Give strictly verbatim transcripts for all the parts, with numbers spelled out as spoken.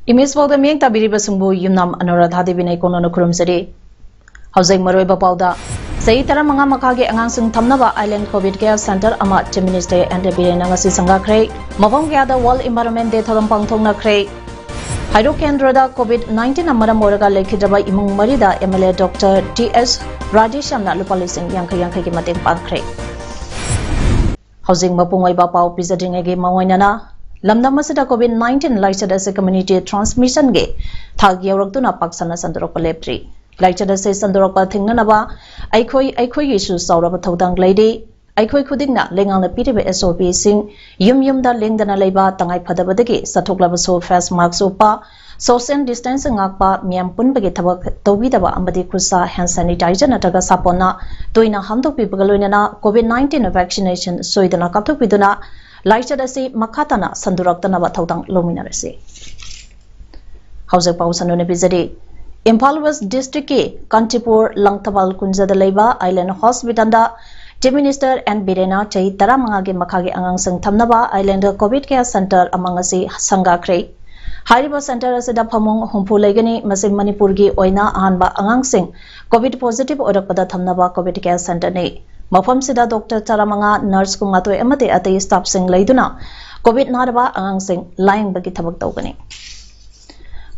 Image ꯄꯥꯎꯗ ꯃꯤꯠꯌꯦꯡ ꯇꯥꯕꯤꯔꯤꯕꯁꯤꯡꯕꯨ ꯌꯨꯝꯅꯥꯝ ꯑꯅꯨꯔꯥꯙꯥ ꯗꯦꯕꯤꯅ ꯏꯀꯣꯟꯅꯅ ꯈꯨꯔꯨꯝꯖꯔꯤ꯫ ꯍꯧꯖꯤꯛ ꯃꯔꯨꯑꯣꯏꯕ ꯄꯥꯎꯗ, ꯆꯍꯤ ꯇꯔꯥꯃꯉꯥ ꯃꯈꯥꯒꯤ ꯑꯉꯥꯡꯁꯤꯡ ꯊꯝꯅꯕ Island COVID Care Center ꯑꯃ Chief Minister N Biren ꯉꯁꯤ ꯁꯪꯒꯥꯈ꯭ꯔꯦ꯫ ꯃꯐꯝ ꯀꯌꯥꯗ World Environment Day ꯊꯧꯔꯝ ꯄꯥꯡꯊꯣꯛꯅꯈ꯭ꯔꯦ꯫ ꯍꯩꯔꯣꯛ ꯀꯦꯟꯗ꯭ꯔꯗ COVID nineteenꯅ ꯃꯔꯝ ꯑꯣꯏꯔꯒ ꯂꯩꯈꯤꯗ꯭ꯔꯕ ꯏꯃꯨꯡ ꯃꯔꯤꯗ MLA Doctor T S ꯔꯥꯙꯦꯁ꯭ꯌꯥꯝꯅ ꯂꯨꯄꯥ ꯂꯤꯁꯤꯡ ꯌꯥꯡꯈꯩ ꯌꯥꯡꯈꯩꯒꯤ ꯃꯇꯦꯡ ꯄꯥꯡꯈ꯭ꯔꯦ꯫ ꯍꯧꯖꯤꯛ ꯃꯄꯨꯡ ꯑꯣꯏꯕ ꯄꯥꯎ ꯄꯤꯖꯗ꯭ꯔꯤꯉꯩꯒꯤ ꯃꯥꯡꯑꯣꯏꯅꯅ, ꯂꯝꯗꯝ ꯑꯁꯤꯗ COVID nineteen ꯂꯥꯏꯆꯠ ꯑꯁꯤ community transmissionꯒꯤ ꯊꯥꯛ ꯌꯧꯔꯛꯇꯨꯅ ꯄꯥꯛ ꯁꯟꯅ ꯁꯟꯗꯣꯔꯛꯄ ꯂꯦꯞꯇ꯭ꯔꯤ꯫ ꯂꯥꯏꯆꯠ ꯑꯁꯤ ꯁꯟꯗꯣꯔꯛꯄ ꯊꯤꯡꯅꯅꯕ ꯑꯩꯈꯣꯏ, ꯑꯩꯈꯣꯏꯒꯤꯁꯨ ꯆꯥꯎꯔꯕ ꯊꯧꯗꯥꯡ ꯂꯩꯔꯤ꯫ ꯑꯩꯈꯣꯏ ꯈꯨꯗꯤꯡꯅ ꯂꯩꯉꯥꯛꯅ ꯄꯤꯔꯤꯕ SOPꯁꯤꯡ, ꯌꯨꯝ ꯌꯨꯝꯗ ꯂꯦꯡꯗꯅ ꯂꯩꯕ, ꯇꯉꯥꯏ ꯐꯗꯕꯗꯒꯤ ꯆꯠꯊꯣꯛꯂꯕꯁꯨ face mask ꯎꯞꯄ, social distance ꯉꯥꯛꯄ, ꯃꯤꯌꯥꯝ ꯄꯨꯟꯕꯒꯤ ꯊꯕꯛ ꯇꯧꯕꯤꯗꯕ ꯑꯃꯗꯤ ꯈꯨꯠꯁꯥ hand sanitizer ꯅꯠꯇ꯭ꯔꯒ ꯁꯥꯄꯣꯟꯅ ꯇꯣꯏꯅ ꯍꯥꯝꯗꯣꯛꯄꯤꯕꯒ ꯂꯣꯏꯅꯅ COVID nineteen vaccination ꯁꯣꯏꯗꯅ ꯀꯥꯞꯊꯣꯛꯄꯤꯗꯨꯅ ꯂꯥꯏꯆꯠ ꯑꯁꯤ ꯃꯈꯥ ꯇꯥꯅ ꯁꯟꯗꯣꯔꯛꯇꯅꯕ ꯊꯧꯗꯥꯡ ꯂꯧꯃꯤꯟꯅꯔꯁꯤ꯫ ꯍꯧꯖꯤꯛ ꯄꯥꯎ ꯁꯟꯗꯣꯛꯅ ꯄꯤꯖꯔꯤ꯫ ꯏꯝꯐꯥꯜ West Districtꯀꯤ ꯀꯥꯟꯆꯤꯄꯨꯔ ꯂꯪꯊꯕꯥꯜ ꯀꯨꯟꯖꯗ ꯂꯩꯕ Island Hospitalꯗ Chief Minister N Birenꯅ ꯆꯍꯤ ꯇꯔꯥꯃꯉꯥꯒꯤ ꯃꯈꯥꯒꯤ ꯑꯉꯥꯡꯁꯤꯡ ꯊꯝꯅꯕ Island COVID Care Center ꯑꯃ ꯉꯁꯤ ꯁꯪꯒꯥꯈ꯭ꯔꯦ꯫ ꯍꯥꯏꯔꯤꯕ center ꯑꯁꯤꯗ ꯐꯃꯨꯡ ꯍꯨꯝꯐꯨ ꯂꯩꯒꯅꯤ꯫ ꯃꯁꯤ ꯃꯅꯤꯄꯨꯔꯒꯤ ꯑꯣꯏꯅ ꯑꯍꯥꯟꯕ ꯑꯉꯥꯡꯁꯤꯡ COVID positive ꯑꯣꯏꯔꯛꯄꯗ ꯊꯝꯅꯕ COVID Care Centerꯅꯤ꯫ ꯃꯐꯝꯁꯤꯗ doctor ꯇꯔꯥꯃꯉꯥ, nurse ꯀꯨꯟꯃꯥꯊꯣꯏ ꯑꯃꯗꯤ ꯑꯇꯩ staffꯁꯤꯡ ꯂꯩꯗꯨꯅ COVID ꯅꯥꯔꯕ ꯑꯉꯥꯡꯁꯤꯡ ꯂꯥꯌꯦꯡꯕꯒꯤ ꯊꯕꯛ ꯇꯧꯒꯅꯤ꯫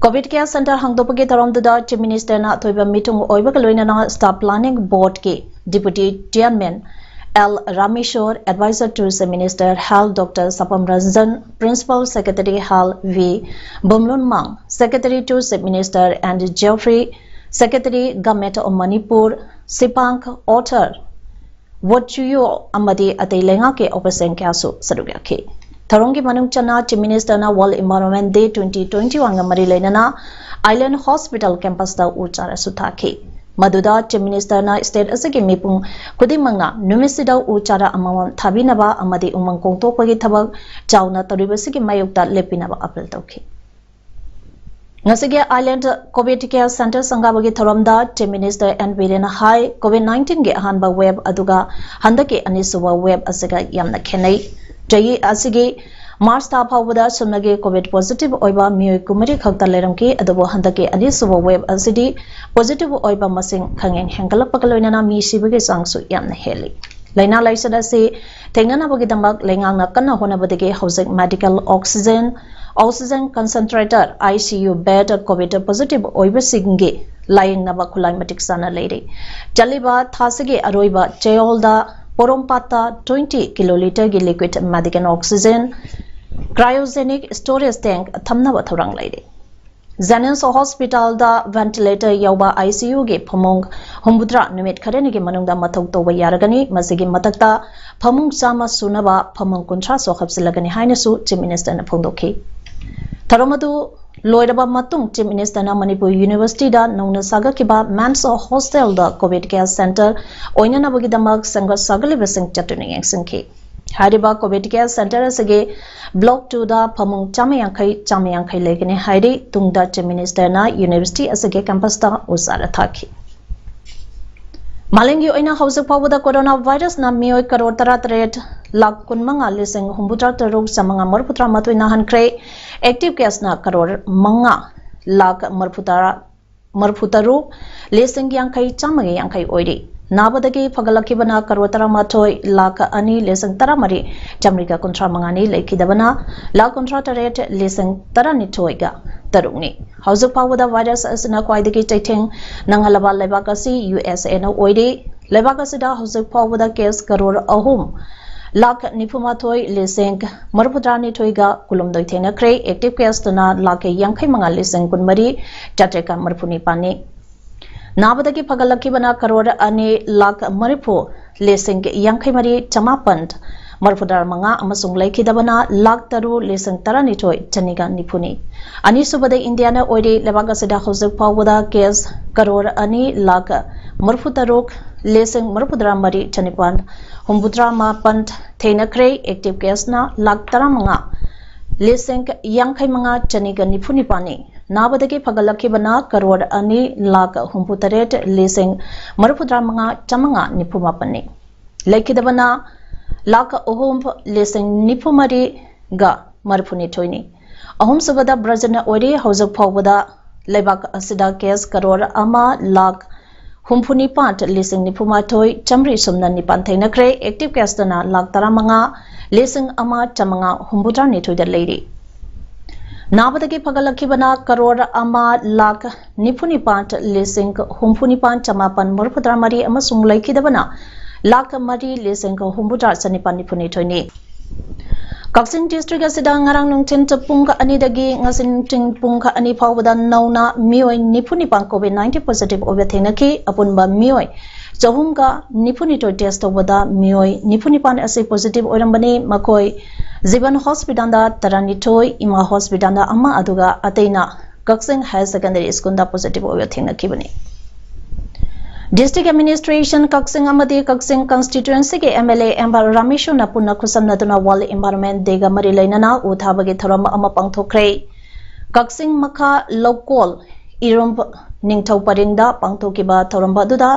COVID Care Center ꯍꯥꯡꯗꯣꯛꯄꯒꯤ ꯊꯧꯔꯝꯗꯨꯗ Chief Ministerꯅ ꯑꯊꯣꯏꯕ ꯃꯤꯊꯨꯡ ꯑꯣꯏꯕꯒ ꯂꯣꯏꯅꯅ Staff Planning Boardꯀꯤ Deputy Chairman L Rameshwar, Advisor to Chief Minister Health Doctor Sapam Ranjan, Principal Secretary Health V Bumlunmang, Secretary to Chief Minister and Geoffrey, Secretary Government of Manipur, Sipang, author Wochuyo ꯑꯃꯗꯤ ꯑꯇꯩ ꯂꯩꯉꯥꯛꯀꯤ official ꯀꯌꯥꯁꯨ ꯁꯔꯨꯛ ꯌꯥꯈꯤ꯫ ꯊꯧꯔꯝꯒꯤ ꯃꯅꯨꯡ ꯆꯟꯅ Chief Ministerꯅ World Environment Day twenty twenty-oneꯒ ꯃꯔꯤ ꯂꯩꯅꯅ Island Hospital campusꯇ ꯎ ꯆꯥꯔꯥꯁꯨ ꯊꯥꯈꯤ꯫ ꯃꯗꯨꯗ Chief Ministerꯅ state ꯑꯁꯤꯒꯤ ꯃꯤꯄꯨꯝ ꯈꯨꯗꯤꯡꯃꯛꯅ ꯅꯨꯃꯤꯠꯁꯤꯗ ꯎ ꯆꯥꯔꯥ ꯑꯃꯃꯝ ꯊꯥꯕꯤꯅꯕ ꯑꯃꯗꯤ ꯎꯃꯪ ꯀꯣꯛꯊꯣꯛꯄꯒꯤ ꯊꯕꯛ ꯆꯥꯎꯅ ꯇꯧꯔꯤꯕꯁꯤꯒꯤ ꯃꯥꯌꯣꯛꯇ ꯂꯦꯞꯄꯤꯅꯕ appeal ꯇꯧꯈꯤ꯫ ꯉꯁꯤꯒꯤ Island COVID Care Center ꯁꯪꯒꯥꯕꯒꯤ ꯊꯧꯔꯝꯗ Chief Minister N Birenꯅ ꯍꯥꯏ, COVID nineteenꯒꯤ ꯑꯍꯥꯟꯕ wave ꯑꯗꯨꯒ ꯍꯟꯗꯛꯀꯤ ꯑꯅꯤꯁꯨꯕ wave ꯑꯁꯤꯒ ꯌꯥꯝꯅ ꯈꯦꯠꯅꯩ꯫ ꯆꯍꯤ ꯑꯁꯤꯒꯤ ꯃꯥꯔꯆ ꯊꯥ ꯐꯥꯎꯕꯗ ꯁꯨꯞꯅꯒꯤ ꯀꯣꯚꯤꯗ ꯄꯣꯖꯤꯇꯤꯚ ꯑꯣꯏꯕ ꯃꯤꯑꯣꯏ ꯀꯨꯟꯃꯔꯤ ꯈꯛꯇ ꯂꯩꯔꯝꯈꯤ꯫ ꯑꯗꯨꯕꯨ ꯍꯟꯗꯛꯀꯤ ꯑꯅꯤꯁꯨꯕ ꯋꯦꯕ ꯑꯁꯤꯗꯤ ꯄꯣꯖꯤꯇꯤꯚ ꯑꯣꯏꯕ ꯃꯁꯤꯡ ꯈꯪꯍꯦꯟ ꯍꯦꯟꯒꯠꯂꯛꯄꯒ ꯂꯣꯏꯅꯅ ꯃꯤ ꯁꯤꯕꯒꯤ ꯆꯥꯡꯁꯨ ꯌꯥꯝꯅ ꯍꯦꯜꯂꯤ꯫ ꯂꯥꯏꯅꯥ ꯂꯥꯏꯆꯠ ꯑꯁꯤ ꯊꯦꯡꯅꯅꯕꯒꯤꯗꯃꯛ ꯂꯩꯉꯥꯛꯅ ꯀꯟꯅ ꯍꯣꯠꯅꯕꯗꯒꯤ ꯍꯧꯖꯤꯛ medical oxygen, oxygen concentrator, ICU bed, COVID positive ꯑꯣꯏꯕꯁꯤꯡꯒꯤ ꯂꯥꯌꯦꯡꯅꯕ ꯈꯨꯠꯂꯥꯏ ꯃꯇꯤꯛ ꯆꯥꯅ ꯂꯩꯔꯤ꯫ ꯆꯠꯂꯤꯕ ꯊꯥꯁꯤꯒꯤ ꯑꯔꯣꯏꯕ ꯆꯌꯣꯜꯗ ꯄꯣꯔꯣꯝꯄꯥꯠꯇ twenty ꯀꯤꯂꯣꯂꯤꯇꯔꯒꯤ liquid medical oxygen cryogenic storage tank ꯊꯝꯅꯕ ꯊꯧꯔꯥꯡ ꯂꯩꯔꯤ꯫ ꯖꯦꯅꯤꯝꯁ ꯍꯣꯁꯄꯤꯇꯥꯜꯗ ꯚꯦꯟꯇꯤꯂꯦꯇꯔ ꯌꯥꯎꯕ ICUꯒꯤ ꯐꯃꯨꯡ ꯍꯨꯝꯐꯨꯇꯔꯥ ꯅꯨꯃꯤꯠ ꯈꯔꯅꯤꯒꯤ ꯃꯅꯨꯡꯗ ꯃꯊꯧ ꯇꯧꯕ ꯌꯥꯔꯒꯅꯤ꯫ ꯃꯁꯤꯒꯤ ꯃꯊꯛꯇ ꯐꯃꯨꯡ ꯆꯥꯝꯃ ꯁꯨꯅꯕ ꯐꯃꯨꯡ ꯀꯨꯟꯊ꯭ꯔꯥꯁꯨ ꯍꯥꯞꯆꯤꯜꯂꯒꯅꯤ ꯍꯥꯏꯅꯁꯨ ꯆꯤꯐ ꯃꯤꯅꯤꯁꯇꯔꯅ ꯐꯣꯡꯗꯣꯛꯈꯤ꯫ ꯊꯧꯔꯝ ꯑꯗꯨ ꯂꯣꯏꯔꯕ ꯃꯇꯨꯡ ꯆꯤꯐ ꯃꯤꯅꯤꯁꯇꯔꯅ ꯃꯅꯤꯄꯨꯔ ꯌꯨꯅꯤꯚꯔꯁꯤꯇꯤꯗ ꯅꯧꯅ ꯁꯥꯒꯠꯈꯤꯕ ꯃꯦꯝꯁ ꯍꯣꯁꯇꯦꯜꯗ ꯀꯣꯚꯤꯗ ꯀꯦꯌꯔ ꯁꯦꯟꯇꯔ ꯑꯣꯏꯅꯅꯕꯒꯤꯗꯃꯛ ꯁꯦꯝꯒꯠ ꯁꯥꯒꯠꯂꯤꯕꯁꯤꯡ ꯆꯠꯇꯨꯅ ꯌꯦꯡꯁꯤꯟꯈꯤ꯫ ꯍꯥꯏꯔꯤꯕ ꯀꯣꯚꯤꯗ ꯀꯦꯌꯔ ꯁꯦꯟꯇꯔ ꯑꯁꯤꯒꯤ ꯕ꯭ꯂꯣꯛ ꯇꯨꯗ ꯐꯃꯨꯡ ꯆꯥꯝꯃ ꯌꯥꯡꯈꯩ, ꯆꯥꯝꯃ ꯌꯥꯡꯈꯩ ꯂꯩꯒꯅꯤ ꯍꯥꯏꯔꯤ꯫ ꯇꯨꯡꯗ ꯆꯤꯐ ꯃꯤꯅꯤꯁꯇꯔꯅ ꯌꯨꯅꯤꯚꯔꯁꯤꯇꯤ ꯑꯁꯤꯒꯤ ꯀꯦꯝꯄꯁꯇ ꯎꯖꯥꯂꯥ ꯊꯥꯈꯤ꯫ ꯃꯥꯂꯦꯝꯒꯤ ꯑꯣꯏꯅ ꯍꯧꯖꯤꯛ ꯐꯥꯎꯕꯗ ꯀꯣꯔꯣꯅꯥ ꯚꯥꯏꯔꯁꯅ ꯃꯤꯑꯣꯏ ꯀꯔꯣꯔ ꯇꯔꯥꯇꯔꯦꯠ ꯂꯥꯈ ꯀꯨꯟꯃꯉꯥ ꯂꯤꯁꯤꯡ ꯍꯨꯝꯐꯨꯇꯔꯥ ꯇꯔꯨꯛ ꯆꯥꯝꯃꯉꯥ ꯃꯔꯤꯐꯨꯇꯔꯥ ꯃꯥꯊꯣꯏ ꯅꯥꯍꯟꯈ꯭ꯔꯦ꯫ ꯑꯦꯛꯇꯤꯚ ꯀꯦꯁꯅ ꯀꯔꯣꯔ ꯃꯉꯥ ꯂꯥꯈ ꯃꯔꯤꯐꯨꯇꯔꯥ, ꯃꯔꯤꯐꯨꯇꯔꯨꯛ ꯂꯤꯁꯤꯡ ꯌꯥꯡꯈꯩ ꯆꯥꯝꯃꯒ ꯌꯥꯡꯈꯩ ꯑꯣꯏꯔꯤ꯫ ꯅꯥꯕꯗꯒꯤ ꯐꯒꯠꯂꯛꯈꯤꯕꯅ ꯀꯔꯣꯔ ꯇꯔꯥꯃꯥꯊꯣꯏ ꯂꯥꯈ ꯑꯅꯤ ꯂꯤꯁꯤꯡ ꯇꯔꯥꯃꯔꯤ ꯆꯥꯝꯃꯔꯤꯒ ꯀꯨꯟꯊ꯭ꯔꯥ ꯃꯉꯥꯅꯤ꯫ ꯂꯩꯈꯤꯗꯕꯅ ꯂꯥꯈ ꯀꯨꯟꯊ꯭ꯔꯥ ꯇꯔꯦꯠ ꯂꯤꯁꯤꯡ ꯇꯔꯥꯅꯤꯊꯣꯏꯒ ꯇꯔꯨꯛꯅꯤ꯫ ꯍꯧꯖꯤꯛ ꯐꯥꯎꯕꯗ ꯚꯥꯏꯔꯁ ꯑꯁꯤꯅ ꯈ꯭ꯋꯥꯏꯗꯒꯤ ꯆꯩꯊꯦꯡ ꯅꯪꯍꯜꯂꯕ ꯂꯩꯕꯥꯛ ꯑꯁꯤ USAꯅ ꯑꯣꯏꯔꯤ꯫ ꯂꯩꯕꯥꯛ ꯑꯁꯤꯗ ꯍꯧꯖꯤꯛ ꯐꯥꯎꯕꯗ ꯀꯦꯁ ꯀꯔꯣꯔ ꯑꯍꯨꯝ ꯂꯥꯈ ꯅꯤꯐꯨꯃꯥꯊꯣꯏ ꯂꯤꯁꯤꯡ ꯃꯔꯤꯐꯨꯇꯔꯥꯅꯤꯊꯣꯏꯒ ꯀꯨꯟꯍꯨꯝꯗꯣꯏ ꯊꯦꯡꯅꯈ꯭ꯔꯦ꯫ ꯑꯦꯛꯇꯤꯚ ꯀꯦꯁꯇꯅ ꯂꯥꯈ ꯌꯥꯡꯈꯩ ꯃꯉꯥ ꯂꯤꯁꯤꯡ ꯀꯨꯟꯃꯔꯤ ꯆꯥꯇ꯭ꯔꯦꯠꯀ ꯃꯔꯤꯐꯨ ꯅꯤꯄꯥꯟꯅꯤ꯫ ꯅꯥꯕꯗꯒꯤ ꯐꯒꯠꯂꯛꯈꯤꯕꯅ ꯀꯔꯣꯔ ꯑꯅꯤ ꯂꯥꯈ ꯃꯔꯤꯐꯨ ꯂꯤꯁꯤꯡ ꯌꯥꯡꯈꯩ ꯃꯔꯤ ꯆꯃꯥꯄꯟ ꯃꯔꯤꯐꯨꯇꯔꯥ ꯃꯉꯥ ꯑꯃꯁꯨꯡ ꯂꯩꯈꯤꯗꯕꯅ ꯂꯥꯈ ꯇꯔꯨꯛ ꯂꯤꯁꯤꯡ ꯇꯔꯥꯅꯤꯊꯣꯏ ꯆꯅꯤꯒ ꯅꯤꯐꯨꯅꯤ꯫ ꯑꯅꯤꯁꯨꯕꯗ ꯏꯟꯗꯤꯌꯥꯅ ꯑꯣꯏꯔꯤ꯫ ꯂꯩꯕꯥꯛ ꯑꯁꯤꯗ ꯍꯧꯖꯤꯛ ꯐꯥꯎꯕꯗ ꯀꯦꯁ ꯀꯔꯣꯔ ꯑꯅꯤ ꯂꯥꯈ ꯃꯔꯤꯐꯨꯇꯔꯨꯛ ꯂꯤꯁꯤꯡ ꯃꯔꯤꯐꯨꯇꯔꯥ ꯃꯔꯤ ꯆꯅꯤꯄꯥꯟ ꯍꯨꯝꯐꯨꯇꯔꯥ ꯃꯥꯄꯟ ꯊꯦꯡꯅꯈ꯭ꯔꯦ꯫ ꯑꯦꯛꯇꯤꯚ ꯀꯦꯁꯅ ꯂꯥꯈ ꯇꯔꯥꯃꯉꯥ ꯂꯤꯁꯤꯡ ꯌꯥꯡꯈꯩ ꯃꯉꯥ ꯆꯅꯤꯒ ꯅꯤꯐꯨ ꯅꯤꯄꯥꯟꯅꯤ꯫ ꯅꯥꯕꯗꯒꯤ ꯐꯒꯠꯂꯛꯈꯤꯕꯅ ꯀꯔꯣꯔ ꯑꯅꯤ ꯂꯥꯈ ꯍꯨꯝꯐꯨꯇꯔꯦꯠ ꯂꯤꯁꯤꯡ ꯃꯔꯤꯐꯨꯇꯔꯥ ꯃꯉꯥ ꯆꯥꯝꯃꯉꯥ ꯅꯤꯐꯨ ꯃꯥꯄꯟꯅꯤ꯫ ꯂꯩꯈꯤꯗꯕꯅ ꯂꯥꯈ ꯑꯍꯨꯝ ꯂꯤꯁꯤꯡ ꯅꯤꯐꯨ ꯃꯔꯤ ꯒ ꯃꯔꯤꯐꯨꯅꯤꯊꯣꯏꯅꯤ꯫ ꯑꯍꯨꯝꯁꯨꯕꯗ ꯕ꯭ꯔꯥꯖꯤꯜꯅ ꯑꯣꯏꯔꯤ꯫ ꯍꯧꯖꯤꯛ ꯐꯥꯎꯕꯗ ꯂꯩꯕꯥꯛ ꯑꯁꯤꯗ ꯀꯦꯁ ꯀꯔꯣꯔ ꯑꯃ ꯂꯥꯈ ꯍꯨꯝꯐꯨꯅꯤꯄꯥꯟ ꯂꯤꯁꯤꯡ ꯅꯤꯐꯨꯃꯥꯊꯣꯏ ꯆꯥꯃꯔꯤ ꯁꯨꯞꯅ ꯅꯤꯄꯥꯟ ꯊꯦꯡꯅꯈ꯭ꯔꯦ꯫ ꯑꯦꯛꯇꯤꯚ ꯀꯦꯁꯇꯅ ꯂꯥꯈ ꯇꯔꯥꯃꯉꯥ ꯂꯤꯁꯤꯡ ꯑꯃ ꯆꯥꯃꯉꯥ ꯍꯨꯝꯐꯨꯇꯔꯥꯅꯤꯊꯣꯏꯗ ꯂꯩꯔꯤ꯫ ꯅꯥꯕꯗꯒꯤ ꯐꯒꯠꯂꯛꯈꯤꯕꯅ ꯀꯔꯣꯔ ꯑꯃ ꯂꯥꯈ ꯅꯤꯐꯨꯅꯤꯄꯥꯟ ꯂꯤꯁꯤꯡ ꯍꯨꯝꯐꯨꯅꯤꯄꯥꯟ ꯆꯃꯥꯄꯟ ꯃꯔꯤꯐꯨꯇꯔꯥ ꯃꯔꯤ ꯑꯃꯁꯨꯡ ꯂꯩꯈꯤꯗꯕꯅ ꯂꯥꯈ ꯃꯔꯤ ꯂꯤꯁꯤꯡ ꯍꯨꯝꯐꯨꯇꯔꯥ ꯆꯅꯤꯄꯥꯟ ꯅꯤꯐꯨꯅꯤꯊꯣꯏꯅꯤ꯫ ꯀꯛꯆꯤꯡ ꯗꯤꯁꯇ꯭ꯔꯤꯛ ꯑꯁꯤꯗ ꯉꯔꯥꯡ ꯅꯨꯡꯊꯤꯜ ꯄꯨꯡ ꯑꯅꯤꯗꯒꯤ ꯉꯁꯤ ꯅꯨꯡꯊꯤꯜ ꯄꯨꯡ ꯑꯅꯤ ꯐꯥꯎꯕꯗ ꯅꯧꯅ ꯃꯤꯑꯣꯏ ꯅꯤꯐꯨꯅꯤꯄꯥꯟ ꯀꯣꯚꯤꯗ ꯅꯥꯏꯟꯇꯤꯟ ꯄꯣꯖꯤꯇꯤꯚ ꯑꯣꯏꯕ ꯊꯦꯡꯅꯈꯤ꯫ ꯑꯄꯨꯟꯕ ꯃꯤꯑꯣꯏ ꯆꯍꯨꯝꯒ ꯅꯤꯐꯨꯅꯤꯊꯣꯏ ꯇꯦꯁ ꯇꯧꯕꯗ ꯃꯤꯑꯣꯏ ꯅꯤꯐꯨꯅꯤꯄꯥꯟ ꯑꯁꯤ ꯄꯣꯖꯤꯇꯤꯚ ꯑꯣꯏꯔꯝꯕꯅꯤ꯫ ꯃꯈꯣꯏ ꯖꯤꯕꯟ ꯍꯣꯁꯄꯤꯇꯥꯜꯗ ꯇꯔꯥꯅꯤꯊꯣꯏ, ꯏꯃꯥ ꯍꯣꯁꯄꯤꯇꯥꯜꯗ ꯑꯃ, ꯑꯗꯨꯒ ꯑꯇꯩꯅ ꯀꯛꯆꯤꯡ ꯍꯥꯌꯔ ꯁꯦꯀꯦꯟꯗꯔꯤ ꯁ꯭ꯀꯨꯜꯗ ꯄꯣꯖꯤꯇꯤꯚ ꯑꯣꯏꯕ ꯊꯦꯡꯅꯈꯤꯕꯅꯤ꯫ ꯗꯤꯁꯇ꯭ꯔꯤꯛ ꯑꯦꯗꯃꯤꯅꯤꯁꯇ꯭ꯔꯦꯁꯟ ꯀꯛꯆꯤꯡ ꯑꯃꯗꯤ ꯀꯛꯆꯤꯡ ꯀꯟꯁꯇꯤꯇ꯭ꯌꯨꯑꯦꯟꯁꯤꯒꯤ M L A M R ꯔꯥꯃꯦꯁꯣꯔꯅ ꯄꯨꯟꯅ ꯈꯨꯠꯁꯝꯅꯗꯨꯅ ꯋꯥꯔꯜꯗ ꯏꯟꯚꯥꯏꯔꯣꯟꯃꯦꯟ ꯗꯦꯒ ꯃꯔꯤ ꯂꯩꯅꯅ ꯎ ꯊꯥꯕꯒꯤ ꯊꯧꯔꯝ ꯑꯃ ꯄꯥꯡꯊꯣꯛꯈ꯭ꯔꯦ꯫ ꯀꯛꯆꯤꯡ ꯃꯈꯥ ꯂꯧꯀꯣꯜ ꯏꯔꯨꯝ ꯅꯤꯡꯊꯧ ꯄꯔꯤꯡꯗ ꯄꯥꯡꯊꯣꯛꯈꯤꯕ ꯊꯧꯔꯝ ꯑꯗꯨꯗ